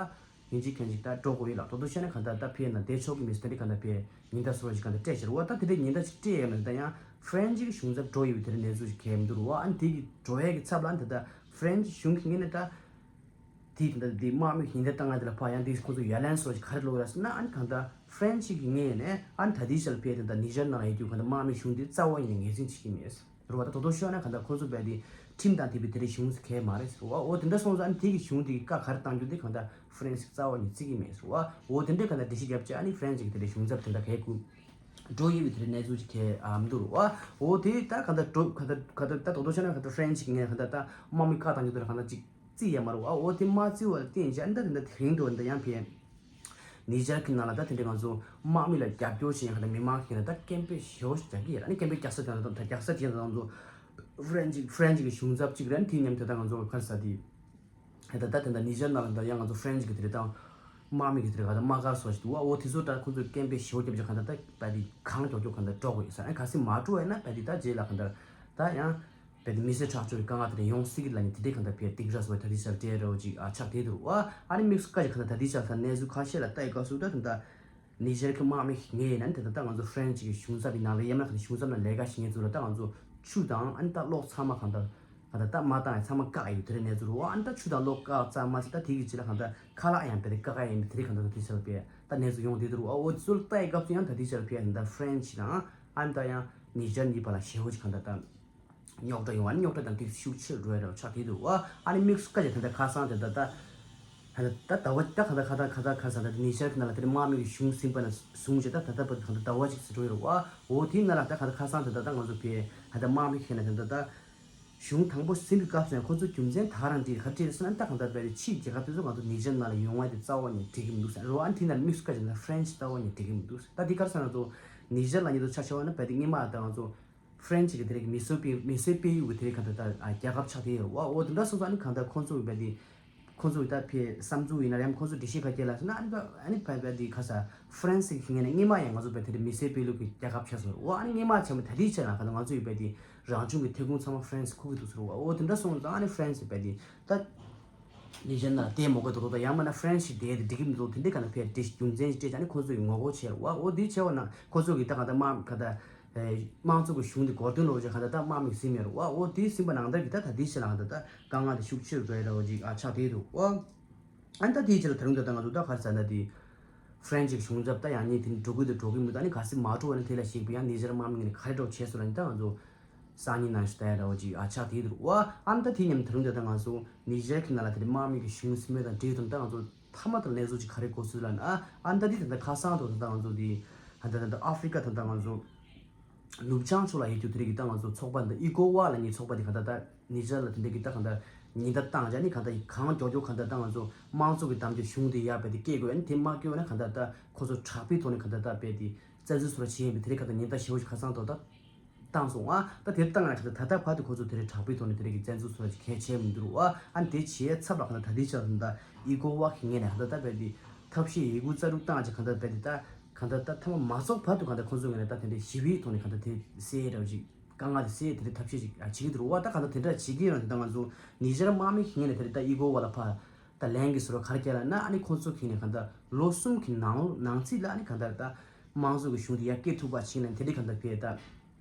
ཡིན་གཅིག་མིན་གཅིག་ད་འགྲོ་དགོས་ཡོད་ལགས། དོ་དོ་བཤད་ན་ག་ད་ད་ཕེབས་ན་བསྡད་ཆོག་གི་མེད་ཟེར། དེ་འདྲའི་ག་ད་ཕེབས་ཉིན་ལྟར་སོ་ཞིག་ག་ད་སྤྲད་ཤར་བ། ད་དེ་འདྲའི་ཉིན་ལྟར་ཞིག་སྤྲད་ཡོད་མེད་ད་ཡང་ཧྥ་རན་སི་གི་གཞུང་ཚབ་འགྲོ་ཡོད་པའི་དེ་འདྲའི་གནས་ཚུལ་ཞིག་གས་མི་འདུག་རུ་བ། ཨ་ནི་དེ་གི་འགྲོ་ཡས་ཀྱི་ཚབ་ལ་ཨ་ནི་ད་ད་ཧྥ་རན་སི་གཞུང་གི་ངོས་ནས་ད། དེའི་དེ་འདྲ་དེ་དམག་མི་ཉིན་བརྒྱ་ལྔ་དེ་ལ་ཕར་ཡང་དེ་ཁོང་ཚོ་ཡ་ལན་སོགས་ཀྱི་ག་རེ་ལོག་ར་ཟེར་ན། ཨ་ནི་གང་ལྟར་ཧྥ་རན་སི་གི་ངོས་ནས་ཨ་ནི་ད་ལྟའི་ཆར་ལ་ཕེབས་དེ་འདྲ་ནི་ཇར་ནང་ལ་ཡོད་རྒྱུ་གང་ལྟར་དམག་མི་གཞུང་དེ་རྩ་བ་ཉིད་ནས་ངོས་འཛིན་བྱེད་ཀྱི་མེད་ཟེར་བ། ད་དོ་དོ་ཤོད་ན་གང་ལྟར་ཁོང་ཚོ་བས་དེ་ཁྲིམས་དང་མཐུན་པའི་དེ་འདྲའི་གཞུང་ཟེར་གས་མ་རེད་ཟེར་བ། འོ་དེ་འདྲ་སོང་ཙང་ཨ་ནི་དེ་གི་གཞུང་དེ་གི་བཀའ་ག་རེ་བཏང་རྒྱུ་དེ་གང་ལྟར་ཧྥ་རན་སི་རྩ་བ་ཉིད་བརྩི་གི་མེད་ཟེར་བ། འོ་དེ་འདྲའི་གང་ལྟར་འགྲེལ་བཤད་བརྒྱབ་བྱས་ཨ་ནི་ཧྥ་རན་སི་གི་དེ་འདྲའི་གཞུང་ཚབ་དེ་འདྲ་གས་ཀུན་འགྲོ་ཡི་བའི་དེ་འདྲའི་གནས་ཚུལ་ཅིག་གས་ཨ་མི་འདུག་རུ་བ། འོ་དེ་ད་གང་ལྟར་འགྲོ་གང་ལྟར་གང་ལྟར་ད་དོ་དོ་ཤོད་ན་གང་ལྟར་ཧྥ་རན་སི་གི་ངོས་ནས་གང་ལྟར་ད་དམག་མི་བཀའ་བཏང་རྒྱུ་དེ་ལ་གང་ལྟར་ཅིག་རྩིས་ཡ་མ་རུ་བ། འོ་དེ་མ་རྩིས་བ་ལ་བརྟེན་བྱས་ཨ་ནི་ད་དེ་འདྲ་དེ་རིང་དུ་འདི་ཡང་ཕེབས། ནི་ཇར་གྱི་ནང་ལ་ད་དེ་འདྲའི་ང་ཚོ་དམག་མི་ལ་རྒྱབ་སྐྱོར་བྱེད་མཁན་དང་མི་མང་གི་ནང་ད་སྐད་འབོད་ཞེ་པོ་ཞིག་རྒྱག་གི་ཡོད། ཨ་ནི་སྐད་འབོད་རྒྱག་ས་དེ་ནང་ད་རྒྱག་ས་དེ་ནང་ང་ཚོ་ཧྥ་རན་སི་ཧྥ་རན་སི་གི་གཞུང་ཚབ་གཅིག་རེད། ཨ་ནི་དེ་མཉམ་དུ་ད་ང་ཚོ་ག་རེ་ཟེར་དེ་ད་ད་དེ་འདྲ་ནི་ཇར་ནང་ལ་ད་ཡང་ང་ཚོ་ཧྥ་རན་སི་གི་དེ་རེད་ད་དམག་མི་གི་དེ་རེད་ག་ད་དམག་སྒར་སོགས་ཞིག་འདུག་བ། འོ་དེ་ཚོ་ད་ཁོ་ཚོས་སྐད་འབོད་ཞེ་པོ་རྒྱབ་བྱས་ག་ད་ད་བ་དེ་གང་མགྱོགས་མགྱོགས་ག་ད་འགྲོ་དགོས་ཡོད་ས། ཨ་ནི་གལ་སྲིད་མ་འགྲོ་བས་ན་བ་དེ་ད་རྗེས་ལ་ག་ད་ད་ཡང་། བས་ཏེ་མི་ཚེ་ཁྲག་སྦྱོར་གྱི་དཀའ་ངལ་དེ་འདྲ་ཡོང་སྲིད་ཀྱི་ལ་ནི་དེ་འདྲའི་གང་ལྟར་ཕེ་སྡིགས་ར་སོགས་ད་དེ་ཆར་སྤྲད་རོགས་ཅིག་ཨ་ཆགས་བསྡད་འདུག་བ། ཨ་ནི་དམིགས་སུ་བཀར་གྱི་གང་ལྟར་ད་དེ་ཆར་ད་གནས་ཚུལ་ཁ་ཤས་ལ་ལྟ་ཡི་སྐབས་སུ་ད་ད་ལྟ་ནི་ཇར་གྱི་དམག་མི་ངས་ཡིན་ན་ནི་ད་ལྟ་ད་ང་ཚོ་ཧྥ་རན་སི་གི་གཞུང་ཚབ་ཡིན་ན་རེད། ཡང་ན་གང་ལྟར་གཞུང་ཚབ་ནང་ལས་ཀ་བྱེད་མཁན་ཚོ་ལ་ད་ང་ཚོ་ཆུ་དང་ཨ་ནི་ད་གློག་ཚང་མ་གང་ལྟར་གང་ལྟར་ད་མ་བཏང་ཡ་ཚང་མ་བཀག་ཡོད་དེ་འདྲའི་གནས་ཚུལ་རེད་བ། ཨ་ནི་ད་ཆུ་དང་གློག་བཀག་ཙམ་མ་ཟད་ད་དེ་གི་རྗེས་ལ་གང་ལྟར་ཁ་ལག་ཡང་བས་ཏེ་བཀག་ཡ་ཡིན་པ་དེ་འདྲའི་གང་ལྟར་ད་དེ་ཆར་བས་ད་གནས་ཚུལ་ཡོང་བསྡད་འདུག་བ། འོ་དེ་ཚོ་ལ་ལྟ་ཡི་སྐབས་སུ་ཡང་ད་དེ་ཆར་བས་ད་ཧྥ་རན་སི་དང་། ཨ་ནི་ད་ཡང་ནི་ཇར་གཉིས་བར་ལ་ཞེ་པོ་ཅིག་གང་ལྟར་ད་རྙོག་དྲ་ཡོང་བ། ཨ་ནི་རྙོག་དྲ་དང་དེ་ཤུགས་ཆེར་འགྲོ་ཡ་འདྲ་བོ་ཆགས་བསྡད་འདུག་བ། ཨ་ནི་དམིགས་སུ་བཀར་བྱས་ད་ལྟ་ཁ་སང་དེ་ད་ལྟ་ད་ད་ལྟ་ཟླ་བ་ད་ག་ད་ག་ད་ག་ས་ད་ནི་ཇར་གྱི་ནང་ལ་དེ་དམག་མི་གི་གཞུང་ཟིན་པ་ན་བཟུང་བྱས་ད་ད་ལྟ་བར་དུ་ག་ད་ཟླ་བ་གཅིག་ཙམ་འགྲོ་ཡོད་རེད་བ། འོ་དེའི་ནང་ལ་ད་ག་ད་ཁ་སང་དེ་ད་ད་ང་ཚོ་བས་ད་ད་དམག་མི་ཁྱེར་ནས་དེ་ད་ད་གཞུང་དང་པོ་ཟིན་པའི་སྐབས་སུ་ཡང་ཁོ་ཚོ་རྒྱུ་མཚན་ད་རང་དེ་ག་རེ་ཟེར་ན་ད་གང་ལྟར་བས་ཕྱིའི་རྒྱལ་ཁབ་དེ་ཚོ་ང་ཚོ་ནི་ཇར་ནང་ལ་ཡོང་བ་དེ་རྩ་བ་ནས་འགྲིག་གི་མི་འདུག་ཟེར་རེད་བ། ཨ་ནི་དེ་ནང་དམིགས་སུ་བཀར་བྱས་ན་ཧྥ་རན་སི་རྩ་བ་ནས་འགྲིག་གི་མི་འདུག་ད་དེ་ག་རེ་ཟེར་ན་ང་ཚོ་ནི་ཇར་ལ་ཉིད་དུ་ཆ་བཞག་པ་ན་བས་དེ་སྔོན་མ་ད་ང་ཚོ་ཧྥ་རན་སི་གི་དེ་རིགས་མི་སེར་སྤེལ་མི་སེར་སྤེལ་ཡུལ་གྱི་དེ་རིགས་གང་ལྟར་ད་རྒྱལ་ཁབ་ཆགས་བསྡད་ཡོད་རེད་བ། འོ་དེ་འདྲ་སོང་ཙང་ཨ་ནི་གང་ལྟར་ཁོང་ཚོ་གི་བས་དེ་ཁོང་ཚོ་གི་ད་ཕའི་བསམ་ཚུལ་ཡིན་ན་རེད། ཁོང་ཚོ་འགྲེལ་བཤད་ག་རེ་བྱས་ལ་ཟེར་ན་ཨ་ནི་ཨ་ནི་བས་བས་དེ་ག་ས་ཧྥ་རན་སི་གི་ངོས་ནས་སྔོན་མ་ཡང་ང་ཚོ་བས་དེ་རིགས་མི་སེར་སྤེལ་ལུགས་ཀྱི་རྒྱལ་ཁབ་ཆགས་སོང་རེད་བ། ཨ་ནི་སྔོན་མ་ཆགས་མ་ད་དེའི་ཆ་ལ་གང་ལྟར་ང་ཚོ་ཡི་བས་དེ་རང་བྱུང་གི་ཐོན་ཁུངས་ཚང་མ་ཧྥ་རན་སི་ཁུར་གི་འདུག་ཟེར་བ། འོ་དེ་འདྲ་སོང་ཙང་ཨ་ནི་ཧྥ་རན་སི་བས་དེ་ད། ནི་ཇར་ནང་བསྡད་མ་དགོས་དོ་དོ་དང་ཡང་མིན་ན་ཧྥ་རན་སི་བསྡད་དེ་འགྲིག་གི་མི་འདུག་དེ་འདྲའི་ག་ན་ཕའི་དེ་རྒྱུ་མཚན་ཞིག་སྤྲད་ཀྱང་ནི་ཁོ་ཚོས་ངོ་རྒོལ་བྱས་རེད་བ། འོ་དེ་བྱས་པ་ན་ཁོ་ཚོ་གིས་ད་ག་ད་དམག་ག་ད་དམངས་གཙོ་གི་གཞུང་དེ་མགོ་རྟིང་སློག་བྱས་ག་ད་ད་དམག་མི་ཟིན་མེད་རེད་བ། འོ་དེ་ཟིན་པ་ནང་ལྟར་གྱི་ད་ད་དེ་ཕྱི་ལ་ག་ད་ད་དཀའ་ངལ་དེ་ཤུགས་ཆེར་འགྲོ་ཡ་འདྲ་བོ་ཅིག་ཨ་ཆགས་བསྡད་འདུག་བ། ཨ་ནི་ད་དེའི་ཕྱིར་ད་རུང་ད་ད་ང་ཚོ་ད་ག་རེ་ཟེར་ན་དེ་ཧྥ་རན་སི་གཞུང་ཚབ་ད་ཡང་ནི་དེ་ནི་འགྲོ་གི་འདུག་འགྲོ་གི་མི་འདུག་ཨ་ནི་གལ་སྲིད་མ་འགྲོ་བ་ནི་དེ་ལ་གཞིགས་པ་ཡང་ནི་ཇར་དམག་མི་ངོས་ནས་ག་རེ་འདྲ་བོ་བྱས་སོང་ལ་ནི་ད་ང་ཚོ། སང་ཉིན་ནང་བཞིན་ལྟ་ཡ་འདྲ་བོ་ཅིག་ཨ་ཆགས་བསྡད་འདུག་བ། ཨ་ནི་ད་དེ་མཉམ་དུ་རུང་ད་ལྟ་ང་ཚོ་ནི་ཇར་གྱི་ནང་ལ་དེ་འདྲའི་དམག་མི་གི་གཞུང་ཟིན་མེད་དང་འབྲེལ་དུ་ད་ང་ཚོ་མཐའ་མ་དེར་གནས་ཚུལ་ཅིག་ག་རེ་གོ་སྲོལ་ལ་ན། ཨ་ནི་ད་དེ་ད་ལྟ་ཁ་སང་དུ་ད་ལྟ་ང་ཚོ་དེ་ད་ལྟ་ད་ལྟ་ཨ་ཧྥེ་རི་ཀ་ད་ལྟ་ང་ཚོ་ནུབ་བྱང་ཕྱོགས་ལ་ཡོད་རྒྱུ་དེ་རིགས་ཀྱི་ད་ང་ཚོ་ཚོགས་པ་འདི་ཨི་ཀོ་ཝ་ལ་ནི་ཚོགས་པ་དེ་ག་ད་ལྟ་ནི་ཇར་ལ་དེ་འདྲ་གི་ད་ག་ད་ཉེན་བརྡ་བཏང་བྱས་ནི་ག་ད་གང་མགྱོགས་མགྱོགས་ག་ད་ད་ང་ཚོ་དམངས་གཙོ་གི་དམ་བཅའ་གཞུང་དེ་ཡར་བས་དེ་སྐྱེལ་དགོས། ཨ་ནི་དེ་མ་སྐྱེལ་བ་ན་ག་ད་ད་ཁོ་ཚོ་དྲག་པོའི་ཐོག་ནས་ག་ད་ད་བས་དེ་བཙན་འཛུལ་སོགས་བྱེད་ཡིན་པའི་དེ་རིགས་ག་ད་ཉེན་བརྡ་ཞེ་པོ་ཞིག་ཁ་སང་ཐོག་ད། བཏང་སོང་ཨ། ད་དེར་བཏང་ཡང་ད་ལྟ་བར་དུ་ཁོ་ཚོ་དེ་རིང་དྲག་པོའི་ཐོག་ནས་དེ་རིང་གི་བཙན་འཛུལ་སོགས་ཀྱི་གལ་ཆེ་མི་འདུག་ཨ། ཨ་ནི་དེ་བྱས་ཚབ་ལ་གང་ལྟར་ད་ལྟའི་ཆར་ད་ལྟ་ཨི་ཀོ་ཝ་གི་ངོས་ནས་གང་ལྟར་ད་བས་དེ་ཐབས་ཤེས་ཡི་གུ་རྩལ་སྤྲུགས་བཏང་ཅིག་གང་ལྟར་བས་དེ་ད་གང་ལྟར་ད་མཐའ་མ་མ་རྫོགས་བར་དུ་གང་ལྟར་ཁོ་ཚོའི་ངོས་ནས་ད་དེ་འདྲའི་ཞི་བའི་ཐོག་ནས་གང་ལྟར་དེ་སེལ་ཡས་འདྲ་བ་ཅིག་དཀའ་ངལ་དེ་སེལ་ཡས་དེ་འདྲའི་ཐབས་ཤེས་ཅིག་བྱེད་ཀྱི་འདུག་ཨ། ད་གང་ལྟར་དེ་འདྲ་བྱེད་ཀྱི་ཡོད་ན་ད་ང་ཚོ་ནི་ཇར་དམག་མི་གི་ངོས་ནས་དེ་རིང་ད་ཨི་ཀོ་ཝ་ལ་ཕར་ད་ལན་གྱི་ཟུར་ག་རེ་བསྐྱལ་ལ་ན། ཨ་ནི་ཁོ་ཚོ་གི་ནས་གང་ལྟར་ལོ་གསུམ་གྱི་ནང་ནང་ཚིག་ལ་ཨ་ནི་གང་ལྟར་ད་དམངས་གཙོ་གི་གཞུང་དེ་ཡར་སྐྱེལ་ཐུབ་པ་བྱས་ན་དེ་འདྲའི་གང་ལྟར་བས་ད།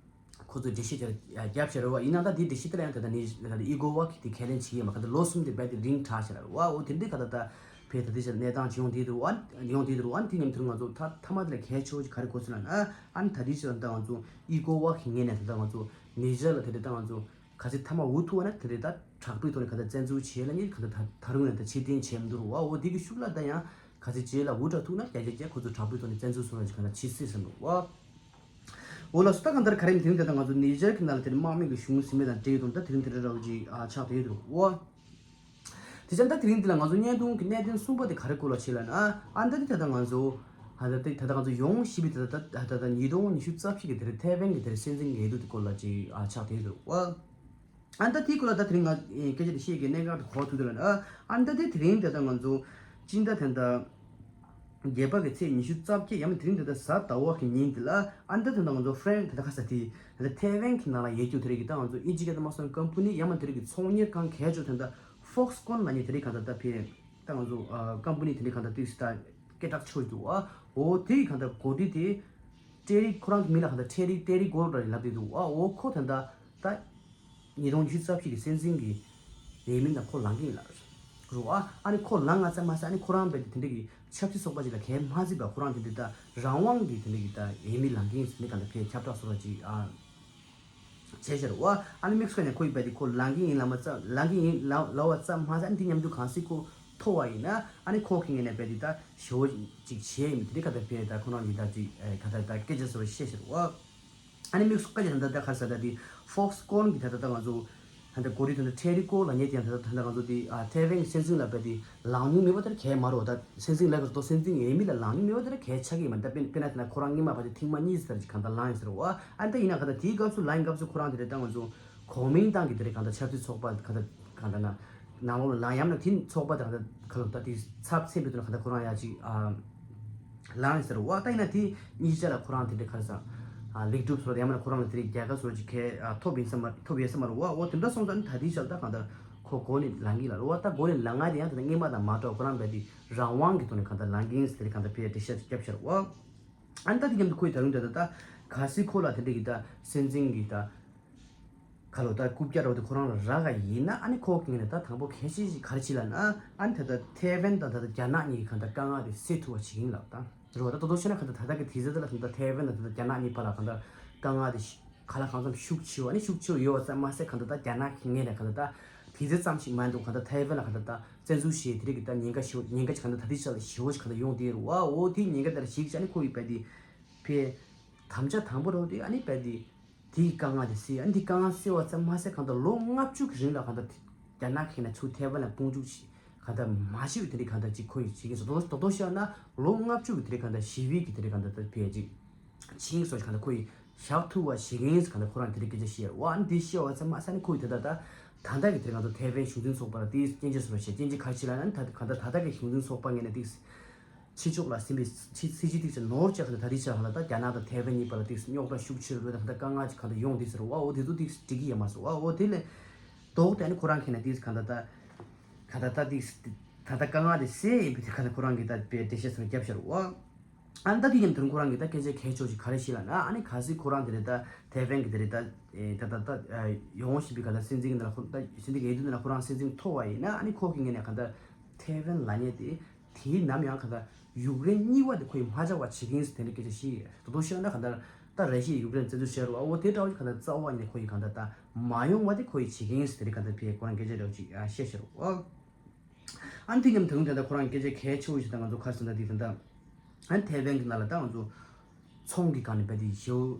ཁོ་ཚོས་འགྲེལ་བཤད་རྒྱབ་བྱས་རེད་བ། ཡིན་ནའང་ད་དེའི་འགྲེལ་བཤད་དེ་ལ་ཡང་ད་ལྟ་ནི་ད་ལྟ་ཨི་ཀོ་ཝ་གིས་དེ་ཁས་ལེན་བྱེད་ཀྱི་ཡོད་མ་རེད། ད་ལོ་གསུམ་དེ་རྦད་དེ་རིང་དྲགས་བྱས་རེད་བ། འོ་དེ་འདྲའི་ཁ་ད་ད་བས་ད་དེ་ཆ་གནས་སྟངས་ཅིག་ཡོང་བསྡད་འདུག་བ། ཡོང་བསྡད་འདུག་བ། དེ་མཉམ་དུ་ང་ཚོ་ད་མཐའ་མ་དེ་ལ་གལ་ཆེ་བོ་ཅིག་ག་རེ་གོ་སོང་ལབ་ན། ཨ་ནི་ད་དེ་ཆ་ད་ལྟ་ང་ཚོ་ཨི་ཀོ་ཝ་གི་ངོས་ནས་ད་ལྟ་ང་ཚོ་ནི་ཇར་ལ་ད་ལྟ་ད་ང་ཚོ་ག་ཚོད་མཐའ་མ་འུ་ཐུག་བ་ན་དེ་རེད། ད་དྲག་པོའི་ཐོག་ནས་ག་ད་བཙན་འཛུལ་བྱས་ལ་ནི་ག་ད་ད་ད་རུང་ཡང་ད་ཕྱིར་འཐེན་བྱས་མི་འདུག་རུ་བ། འོ་དེ་གི་ཤུགས་ལ་ད་ཡང་ག་ཚོད་རྗེས་ལ་འུ་དྲག་ཐུག་ན་རྒྱ་རྒྱ་རྒྱ་ཁོ་ཚོ་དྲག་པོའི་ཐོག་ནས་བཙན་འཛུལ་སོང་ལ་ཅིག་ག་ད་ཕྱིར་སྲིད་ཟིན་འདུག་བ། འོ་ལགས་སོ། ད་གང་ལྟར་ག་རེ་ཡིན་དེ་རིང་ད་ལྟ་ང་ཚོ་ནི་ཇར་གྱི་ནང་ལ་དེ་རིང་དམག་མི་གི་གཞུང་ཟིན་མེད་དང་འབྲེལ་ཡོད་དུ་ད་དེ་རིང་དེ་འདྲ་འདྲ་བོ་ཅིག་ཨ་ཆགས་བསྡད་ཡོད་འདུག་འོ། དེ་ཆ་ད་དེ་རིང་འདི་ལ་ང་ཚོ་བརྙན་ཐུང་གི་གནད་དོན་གསུམ་པ་དེ་ག་རེ་སྐོར་ལ་བྱེད་ལབ་ན། ཨ་ད་དེ་ད་ལྟ་ང་ཚོ་ཨ་ད་དེ་ད་ལྟ་ང་ཚོ་ཡོང་བཞིན་པའི་ད་ལྟ་ད་ད་ད་ཉིས་སྟོང་ཉི་ཤུ་རྩ་བཞི་གི་དེ་རིང་ཐའེ་ཝན་གི་དེ་རིང་སྲིད་འཛིན་འོས་བསྡུ་དེ་སྐོར་ལ་ཅིག་ཨ་ཆགས་བསྡད་ཡོད་འདུག་འོ། ཨ་ད་དེའི་སྐོར་ལ་ད་དེ་རིང་ང་སྐད་ཆ་དེ་བཤད་ཀྱི་གནད་འགག་དེ་གོ་ཐུབ་དེ་ལ་ཨ་ཨ་ད་དེ་དེ་རིང་དེ་ད་ང་ཚོ་སྤྱི་ཟླ་དེ་ད་བརྒྱད་པ་གི་ཚེས་ཉི་ཤུ་རྩ་བརྒྱད་ཡང་མིན་དེ་རིང་དེ་ད་གཟའ་ཟླ་བ་གི་ཉིན་དེ་ལ་ཨ་ད་དེ་ད་ང་ཚོ་ཧྥ་རན་དེ་ད་ཁ་ས་དེ་ད་ཐའེ་ཝན་གྱི་ནང་ལ་ཡོད་རྒྱུ་དེ་རིང་གི་ད་ང་ཚོ་ཨི་ཇི་ག་ད་མ་སོན་ཀམ་པ་ནི་ཡང་མིན་དེ་རིང་གི་ཚོང་གཉེར་ཁང་གལ་ཆེ་དེ་ད་ཧྥོག་སི་ཀོན་ལ་ཉེ་དེ་རིང་ག་ད་ད་ཕེ་ད་ང་ཚོ་ཀམ་པ་ནི་དེ་རིང་ག་ད་དུས་ད་སྐད་གྲགས་ཆོད་འདུག་ཨ་འོ་དེ་གི་ག་ད་གོ་སྒྲིག་དེ་ཏེ་རི་ཁོ་རང་མི་ལ་ག་ད་ཏེ་རི་ཏེ་རི་གོ་ར་ལབ་དེ་འདུག་ཨ་འོ་ཁོ་ད་ད་ད། ཉིས་སྟོང་ཉི་ཤུ་རྩ་བཞི་གི་སྲིད་འཛིན་གྱི་འོས་མི་ནང་ཁོ་ལངས་ཀྱི་ཡིན་ལ། རུ་ཨ་ཨ་ནི་ཁོ་ལངས་ང་ཙམ་མ་ཟད་ཨ་ནི་ཁོ་རང་བས་དེ་འདྲ་གི་ཆབ་སྲིད་ཚོགས་པ་ཅིག་ལ་གལ་མ་བརྩིས་པ་ཁོ་རང་དེ་འདྲ་ད་རང་དབང་གི་དེ་འདྲ་གི་ད་འོས་མི་ལངས་ཀྱི་ཡིན་ཟེར་ནས་གང་ལྟར་ཕེ་ཁྱབ་བསྒྲགས་སོ་ར་ཅིག་ཨ་བྱས་ཤར་བ་ཨ་ནི་དམིགས་བསལ་ནས་ཁོ་ཡི་བས་དེ་ཁོ་ལངས་ཀྱི་ཡིན་ལ་མ་ཙམ་ལངས་ཀྱི་ཡིན་ལ་ལ་བ་ཙམ་མ་ཟད་ཨ་ནི་དེ་མཉམ་དུ་གང་སྲིད་ཁོ་ཐོབ་པ་ཡིན་ན་ཨ་ནི་ཁོ་གི་ངོས་ནས་བས་དེ་ད་ཞེ་བོ་ཅིག་བྱས་ཡིན་དེ་འདྲ་གང་ལྟར་ཕེ་ད་ཁོ་རང་གི་ད་ཅིག་གང་ལྟར་ད་སྐད་ཆ་སོ་ར་བཤད་ཤར་བ། ཨ་ནི་དམིགས་སུ་བཀའ་རྒྱ་ད་ལྟ་ཁར་ས་ད་དེ་ཧྥོག་སི་ཀོན་གྱི་ད་ལྟ་ད་ང་ཚོ་ད་ལྟ་གོ་རི་ད་ལྟ་ཐེ་རི་ཀོ་ལ་ཉེ་དེ་ཡང་ད་ལྟ་ད་ལྟ་ང་ཚོ་དེ་ཨ་ཐེ་ཝན་གྱི་སྲིད་འཛིན་ལ་བས་དེ་ལངས་མྱོང་མེད་པ་དེར་གལ་མ་རོ། ད་སྲིད་འཛིན་ལ་ག་ཚོད་སྲིད་འཛིན་འོས་མི་ལ་ལངས་མྱོང་མེད་པ་དེར་གལ་ཆགས་ཀྱི་མ་ད་དཔེར་དཔེར་ན་ད་ན་ཁོ་རང་སྔོན་མ་བ་དེ་ཐེངས་མ་གཉིས་ཙམ་ཅིག་གང་ལྟར་ལངས་ཡིན་ཟེར་བ། ཨ་ནི་ད་ཡིན་ན་ག་ད་དེའི་སྐབས་སུ་ལངས་ཡིན་སྐབས་སུ་ཁོ་རང་དེ་རེད་ད་ང་ཚོ་གོ་མིན་ཏང་གི་དེ་རེད་གང་ལྟར་ཆབ་སྲིད་ཚོགས་པ་ག་ད་གང་ལྟར་ན་ནང་ལོགས་ལ་ལངས་ཡང་ན་དེ་ཚོགས་པ་དེ་གང་ལྟར་ག་ལོ་ད་དེ་ཚབ་མཚན་པའི་དོན་ལ་གང་ལྟར་ཁོ་རང་ཡ་ཅིག་ཨ། ལངས་ཟེར་བ་ད་ཡིན་ན་དེ་གཉིས་ཆ་ལ་ཁོ་རང་དེ་འདྲའི་ཁར་སང་ལེགས་གྲུབ་སོར་ཡང་མིན་ན་ཁོ་རང་ལ་དེ་རིགས་རྒྱལ་ཁ་སོར་གྱི་ཁའི་ཐོབ་ཡིན་ས་མ་ཐོབ་ཡོད་ས་མ་རུ་བ་འོ་དེ་འདྲ་སོང་ཙང་ད་དེའི་ཆ་ལ་ད་གང་ལྟར་ཁོ་གོ་ནས་ལངས་གི་ལ་རུ་བ་ད་གོ་ནས་ལངས་ང་དེ་ཡང་དེ་ལ་སྔོན་མ་དང་མ་འདྲ་བ་ཁོ་རང་བས་དེ་རང་དབང་གི་ཐོག་ནས་གང་ལྟར་ལངས་གི་ཡིན་ཟེར་དེ་རིགས་གང་ལྟར་ཕེ་དེ་ཤ་སྐྱབས་ཤར་བ་ཨ་ནི་ད་དེ་མཉམ་དུ་ཁོའི་ད་རུང་ད་ད་ད་ག་སི་ཁོ་ལ་དེ་འདྲ་གི་ད་སྲིད་འཛིན་གི་ད། ཁ་ལོ་ད་རྐུབ་བཀྱག་རོ་དེ་ཁོ་རང་ལ་རག་ག་ཡིན་ན་ཨ་ནི་ཁོ་གིས་ནས་ད་དང་པོ་གལ་ཆེ་ཞིག་ག་རེ་བྱེད་ལ་ན་ཨ་ནི་ད་ད་ཐེ་ཝན་དང་ད་ད་རྒྱ་ནག་གཉིས་ཀྱི་གང་ལྟར་དཀའ་ངལ་དེ་སེལ་ཐུབ་པ་བྱེད་ཀྱིན་ལབ་ད་རོ་ད་ད་དོ་ཤེ་ན་གང་ལྟར་ད་ད་གི་དེ་ཟེར་ད་ལ་གང་ལྟར་ཐེ་ཝན་དང་ད་ད་རྒྱ་ནག་གཉིས་བར་ལ་གང་ལྟར་དཀའ་ངལ་དེ་ཤི་ག་ལ་གང་འཚམ་ཤུགས་ཆེ་བ་ཨ་ནི་ཤུགས་ཆེ་བ་ཡོད་པ་ཙམ་མ་ཟད་གང་ལྟར་ད་རྒྱ་ནག་གི་ངོས་ནས་གང་ལྟར་ད་དེ་ཟེར་ཙམ་ཞིག་མ་འདུག་གང་ལྟར་ཐེ་ཝན་ལ་གང་ལྟར་ད་བཙན་འཛུལ་བྱས་དེ་རིགས་ཀྱི་ད་ཉེན་ཁ་ཞི་བ་ཉེན་ཁ་ཅིག་གང་ལྟར་ད་དེ་ཆ་ལ་ཞི་བ་ཞིག་གང་ལྟར་ཡོང་དེ་རུ་ཨ་འོ་དེ་ཉེན་ཁ་དེ་ལ་ཞིག་ཅིག་ཨ་ནི་ཁོ་ཡི་བས་དེ་ཕེ་དམ་བཅའ་དང་པོ་རོ་དེ་ཨ་ནི་བས་དེ། དེའི་དཀའ་ངལ་དེ་སེལ་ཨ་ནི་དེའི་དཀའ་ངལ་སེལ་བ་ཙམ་མ་ཟད་གང་ལྟར་ལོ་ལྔ་བཅུ་གི་རིང་ལ་གང་ལྟར་རྒྱ་ནག་གིས་ན་ཚུར་ཐེ་ཝན་ལ་དཔུང་འཇུག་བྱས་གང་ལྟར་མ་ཤི་བའི་དེ་འདྲའི་གང་ལྟར་ཅིག་ཁོ་ཡིས་བྱེད་ཀྱིན་སོང་། དོ་དོ་དོ་ཤེས་ན་ལོ་ལྔ་བཅུ་གི་དེ་འདྲའི་གང་ལྟར་ཞི་བའི་གི་དེ་འདྲའི་གང་ལྟར་ཕེ་ཅིག་ཕྱིན་སོང་གང་ལྟར་ཁོ་ཡིས་བཞག་ཐུབ་པ་བྱེད་ཀྱིན་གང་ལྟར་ཁོ་རང་དེ་འདྲའི་སྐད་ཆ་བཤད་ར་བ། ཨ་ནི་དེ་བཤད་བ་ཙམ་མ་ཟད་ནི་ཁོ་ཡིས་ད་ལྟ་ད་ད་ལྟ་གི་དེ་གང་ལྟར་ཐེ་ཝན་གཞུང་འཛིན་ཚོགས་པ་ལ་དེའི་སྐྱོན་བརྗོད་སོང་བ་བྱས་སྐྱོན་བརྗོད་ག་རེ་བྱེད་ལ་ཨ་ནི་ད་གང་ལྟར་ད་ལྟ་གི་གཞུང་འཛིན་ཚོགས་པ་ངོས་ནས་དེ། ཕྱི་ཕྱོགས་ལ་ཟིན་པའི་ཕྱི་ཕྱི་ཕྱི་ཐིག་ཚེ་ནོར་བཅས་ཁ་ད་ད་ཐིག་ཚེ་ཧ་ལ་ད་རྒྱ་ནག་དང་ཐའེ་ཝན་གཉིས་བར་ལ་ཐིག་རྙོག་དྲ་ཤུགས་ཆེ་རུ་ད་ད་དཀའ་ངལ་ཅིག་ཁ་ད་ཡོང་དེ་ཟེར་བ་འོ་དེ་ཚོ་ཐིག་འགྲིག་གི་ཡ་མ་སོ་བ་འོ་དེ་ལས་ལྡོག་དེ་ནི་ཁོ་རང་ཁེ་ན་ཐིག་ཁ་ད་ད་ཁ་ད་ད་ཐིག་ད་ད་དཀའ་ངལ་དེ་སེལ་ཡིན་པའི་ཐིག་ཁ་ད་ཁོ་རང་གི་ད་པའི་འགྲེལ་བཤད་ཟེར་བ་རྒྱབ་ཤར་བ། ཨ་ནི་ད་དེ་ཉམས་དུ་ཁོ་རང་གི་ད་སྐད་ཆ་གལ་ཆོག་ཅིག་ག་རེ་ཞིག་ལ་ན་ཨ་ནི་ག་སི་ཁོ་རང་དེ་རེད་ད་ཐའེ་ཝན་གི་དེ་རེད་ད་ད་ད་ད་ཡོང་བཞིན་པའི་ག་ད་སྲིད་འཛིན་གི་ད་ལ་ཁོ་ད་སྲིད་འཛིན་གི་འོས་བསྡུ་ནང་ལ་ཁོ་རང་སྲིད་འཛིན་ཐོབ་པ་ཡིན་ན་ཨ་ནི་ཁོ་གི་ངོས་ནས་ག་ད་ཐའེ་ཝན་ལ་ཉེ་དེ། དེའི་ནམ་ཡང་གང་ལྟར་ཡུཀ་རེན་གཉིས་པ་དེ་ཁོ་ཡིས་མ་ཆགས་པ་བྱེད་ཀྱི་ཡིན་ཟེར་དེ་འདྲ་སྐད་ཆ་བཤད་ཡོད། དོ་དོ་ཤེས་ན་གང་ལྟར་ད་ར་ཤི་ཡས་ཡུཀ་རེན་བཙན་འཛུལ་བྱས་རུ་ཨ་འོ་དེ་འདྲ་བོ་ཞིག་གང་ལྟར་རྩ་བ་ནས་ཁོ་ཡིས་གང་ལྟར་ད་མ་ཡོང་བ་དེ་ཁོ་ཡིས་བྱེད་ཀྱི་ཡིན་ཟེར་དེ་འདྲ་གང་ལྟར་ཕེ་ཁོ་རང་སྐད་ཆ་འདྲ་བོ་ཅིག་བཤད་ཤེས་རུ་ཨ། ཨ་ནི་དེ་མཉམ་དུ་དེ་འདྲ་ཁོ་རང་སྐད་ཆ་གལ་ཆེ་བོ་ཞིག་ད་ང་ཚོ་ཁ་སང་ད་དེ་ད་ལྟ་ཨ་ནི་ཐའེ་ཝན་གྱི་ནང་ལ་ད་ང་ཚོ་ཚོང་གི་སྒང་ནས་བལྟས་ཏེ་ཞེ་པོ་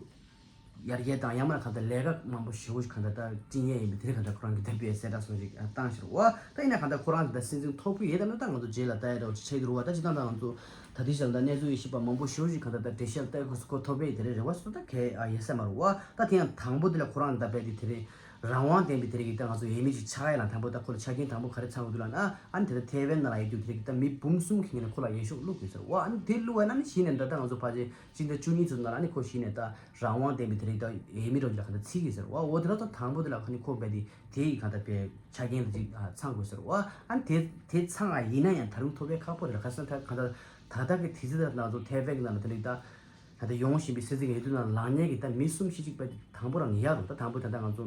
ཡར་རྒྱས་དང་ཡང་མིན་ན་གང་ལྟར་ལས་ཀ་མང་པོ་ཞེ་པོ་ཞིག་གང་ལྟར་ད་བྱེད་མཁན་ཡིན་པའི་དེ་རིང་གང་ལྟར་ཁོ་རང་གིས་དེ་འདྲའི་གསལ་བསྒྲགས་སོགས་ཤིག་བཏང་ཤར་བ། ད་ཡིན་ན་གང་ལྟར་ཁོ་རང་གིས་ད་སྲིད་འཛིན་ཐོབ་ཀྱི་ཡོད་དམ་ན་ད་ང་ཚོ་རྗེས་ལ་ལྟ་ཡ་འདྲ་བོ་ཅིག་ཆགས་ཀྱི་རེད་བ། ད་སྤྱིར་བཏང་ད་ང་ཚོ་ད་ལྟའི་ཆར་ད་གནས་ཚུལ་ཡེ་ཤེས་པ་མང་པོ་ཞེ་པོ་ཞིག་གང་ལྟར་ད་འགྲེལ་བཤད་ལྟ་ཡ་ཁོ་ཚོ་ཁོ་ཐོབ་པའི་དེ་རིང་རེ་བ་སོ་ད་གལ་ཡོད་ས་མ་རེད་བ། ད་དེ་ཡང་དང་པོ་དེ་ལ་ཁོ་རང་ད་བལྟས་ཏེ་དེ་རིང་རང་དབང་ལྡན་པའི་དེ་རིང་གི་ད་ང་ཚོ་འོས་མི་ཅིག་ཆགས་ཡ་ལ་དང་པོ་ད་ཁོ་ལ་ཆ་རྐྱེན་དང་པོ་ག་རེ་ཚང་དགོས་འདུག་ལབ་ན་ཨ་ནི་དེ་ད་ཐའེ་ཝན་ནང་ལ་ཡོད་རྒྱུ་དེ་རིང་གི་ད་མི་འབུམ་གསུམ་གྱི་ངོས་ནས་ཁོ་ལ་འོས་ཤོག་བླུགས་དགོས་ཟེར་བ། ཨ་ནི་དེ་བླུགས་པ་ཡིན་ན་ནི་གཞི་ནས་ད་ད་ང་ཚོ་ཕལ་ཆེར་སྤྱི་ཟླ་བཅུ་གཉིས་ཚོ་ནང་ལ་ནི་ཁོ་གཞི་ནས་ད་རང་དབང་ལྡན་པའི་དེ་རིང་ད་འོས་མི་རོགས་ཀྱི་ལ་ག་འདྲ་ཚིག་གི་ཟེར་བ། འོ་དེ་ལ་ད་དང་པོ་དེ་ལ་ཁ་ནི་ཁོ་བས་དེ་དེ་ཡི་ག་འདྲ་བའི་ཆ་རྐྱེན་དེ་ཅིག་ཚང་དགོས་ཟེར་བ། ཨ་ནི་དེ་དེ་ཚང་བ་ཡིན་ན་ཡང་ད་རུང་ཐོབ་པའི་ཁག་པོ་རེད། ཁ་སང་ད་ག་འདྲ་ད་ལྟ་གི་དུས་ཚོད་ད་ང་ཚོ་ཐའེ་ཝན་གྱི་ནང་ལ་དེ་རིང་ད་ད་ལྟ་ཡོང་བཞིན་པའི་སྲིད་འཛིན་གྱི་འོས་བསྡུ་ནང་ལངས་མཁན་གྱི་ད་མི་གསུམ་བཞི་ཅིག་བས་དེ་དང་པོ་རང་ཡར་རུ་ད་དང་པོ་ད་ལྟ་ང་ཚོ་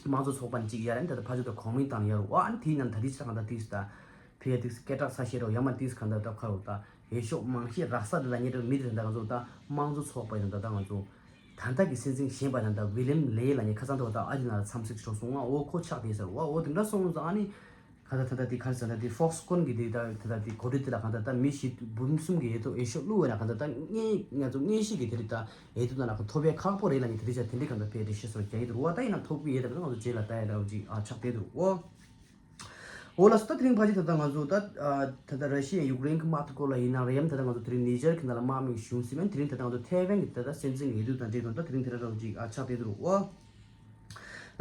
དམངས་གཙོ་ཚོགས་པ་ནས་གཅིག་ཡར་ཨ་ནི་ད་ལྟ་ཕར་ཕྱོགས་ད་གོ་མིན་ཏང་ཡར་རུ་ཨ་ནི་དེའི་ནང་ད་ལྟའི་ཆ་ག་འདྲ་དུས་ད། ཕི་ཡ་ཏིག་སྐད་གྲགས་ས་ཤེས་རོགས་ཡ་མ་ཏིག་གང་ལྟར་ད་ཁ་རོགས་ད་འོས་ཤོག་མང་ཤས་རག་ས་དེ་ལ་ཉེ་འགྲོ་མི་དེ་ད་ང་ཚོ་ད་དམངས་གཙོ་ཚོགས་པ་ཡིན་ད་ད་ང་ཚོ་ད་ལྟ་གི་སྲིད་འཛིན་གཞན་པ་ད་ད་ཝི་ལིམ་ལེ་ལ་ཉེ་ཁ་སང་ཐོག་ད་ཨ་ཇི་ན་ལ་འཚམས་གཟིགས་ཞོག་སོང་ང་འོ་ཁོ་ཆགས་དེ་ཟེར་བ་འོ་དེ་འདྲ་སོང་ཙང་ཨ་ནི་ག་ད་ད་ད་དེ་ག་རེ་ཟེར་ད་དེ་ཧྥོག་སི་ཀོན་གི་དེ་ད་ད་ད་དེ་གོ་སྒྲིག་དེ་ལ་ག་ད་ད་མི་བཞི་འབུམ་གསུམ་གི་འོས་ཐོག་འོས་ཤོག་བླུགས་བས་ན་ག་ད་ད་ངས་ང་ཚོ་ངས་ཤིག་གི་དེ་རེད་ད་འོས་ཐོག་ད་ལ་ག་ཐོབ་པའི་ཁག་པོ་རེད་ལ་ཉེ་དེ་རེད་ཆ་དེ་འདྲ་ག་ད་ཕེ་རེ་ཤེས་སོ་རྒྱ་ཡི་དེ་རུ་བ་ད་ཡིན་ན་ཐོབ་གི་ཡོད་ད་ང་ཚོ་རྗེས་ལ་ད་ཡ་ར་བ་ཅིག་ཨ་ཆགས་དེ་དེ་རུ་བ། འོ་ལགས་སོ། ད་དེ་རིང་ཕལ་ཆེར་ད་ལྟ་ང་ཚོ་ད་ད་ལྟ་ར་ཤི་ཡ་ཡུཀ་རེན་གྱི་དམག་དེ་སྐོར་ལ་ཡིན་ན་རེད་ཡམ་ད་ལྟ་ང་ཚོ་དེ་རིང་ནི་ཇར་གྱི་ནང་ལ་དམག་མི་ཞུགས་ཟིན་མིན་དེ་རིང་ད་ལྟ་ང་ཚོ་ཐའེ་ཝན་གྱི་ད་ལྟ་སྲིད་འཛིན་འོས་བསྡུ་དང་འབྲེལ་དོན་ད་དེ་རིང་དེ་ར་རོགས་ཅིག་ཨ་ཆགས་བསྡད་འདུག་འོ།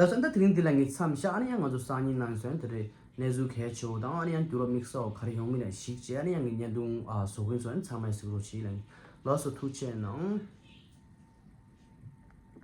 ལགས་སོ། ད་དེ་རིང་འདི་ལ་ངས་མཚམས་བཞག་ཨ་ནི་ཡང་ང་ཚོ་སང་ཉིན་གནངས་ཉིན་དེ་རེད། གནས་ཚུལ་གལ་ཆེ་བོ་དང་ཨ་ནི་ཡང་འགྱུར་བ་དམིགས་བསལ་བ་ག་རེ་ཡོང་མིན་ལ་གཞིགས་བྱས་ཨ་ནི་ཡང་ངས་བརྙན་ཐུང་ཨ་བཟོ་གི་ཡིན་སོང་། ཨ་ནི་ཚང་མས་གཟིགས་རོགས་བྱེད་ལ། ལགས་སོ། ཐུགས་རྗེ་གནང་།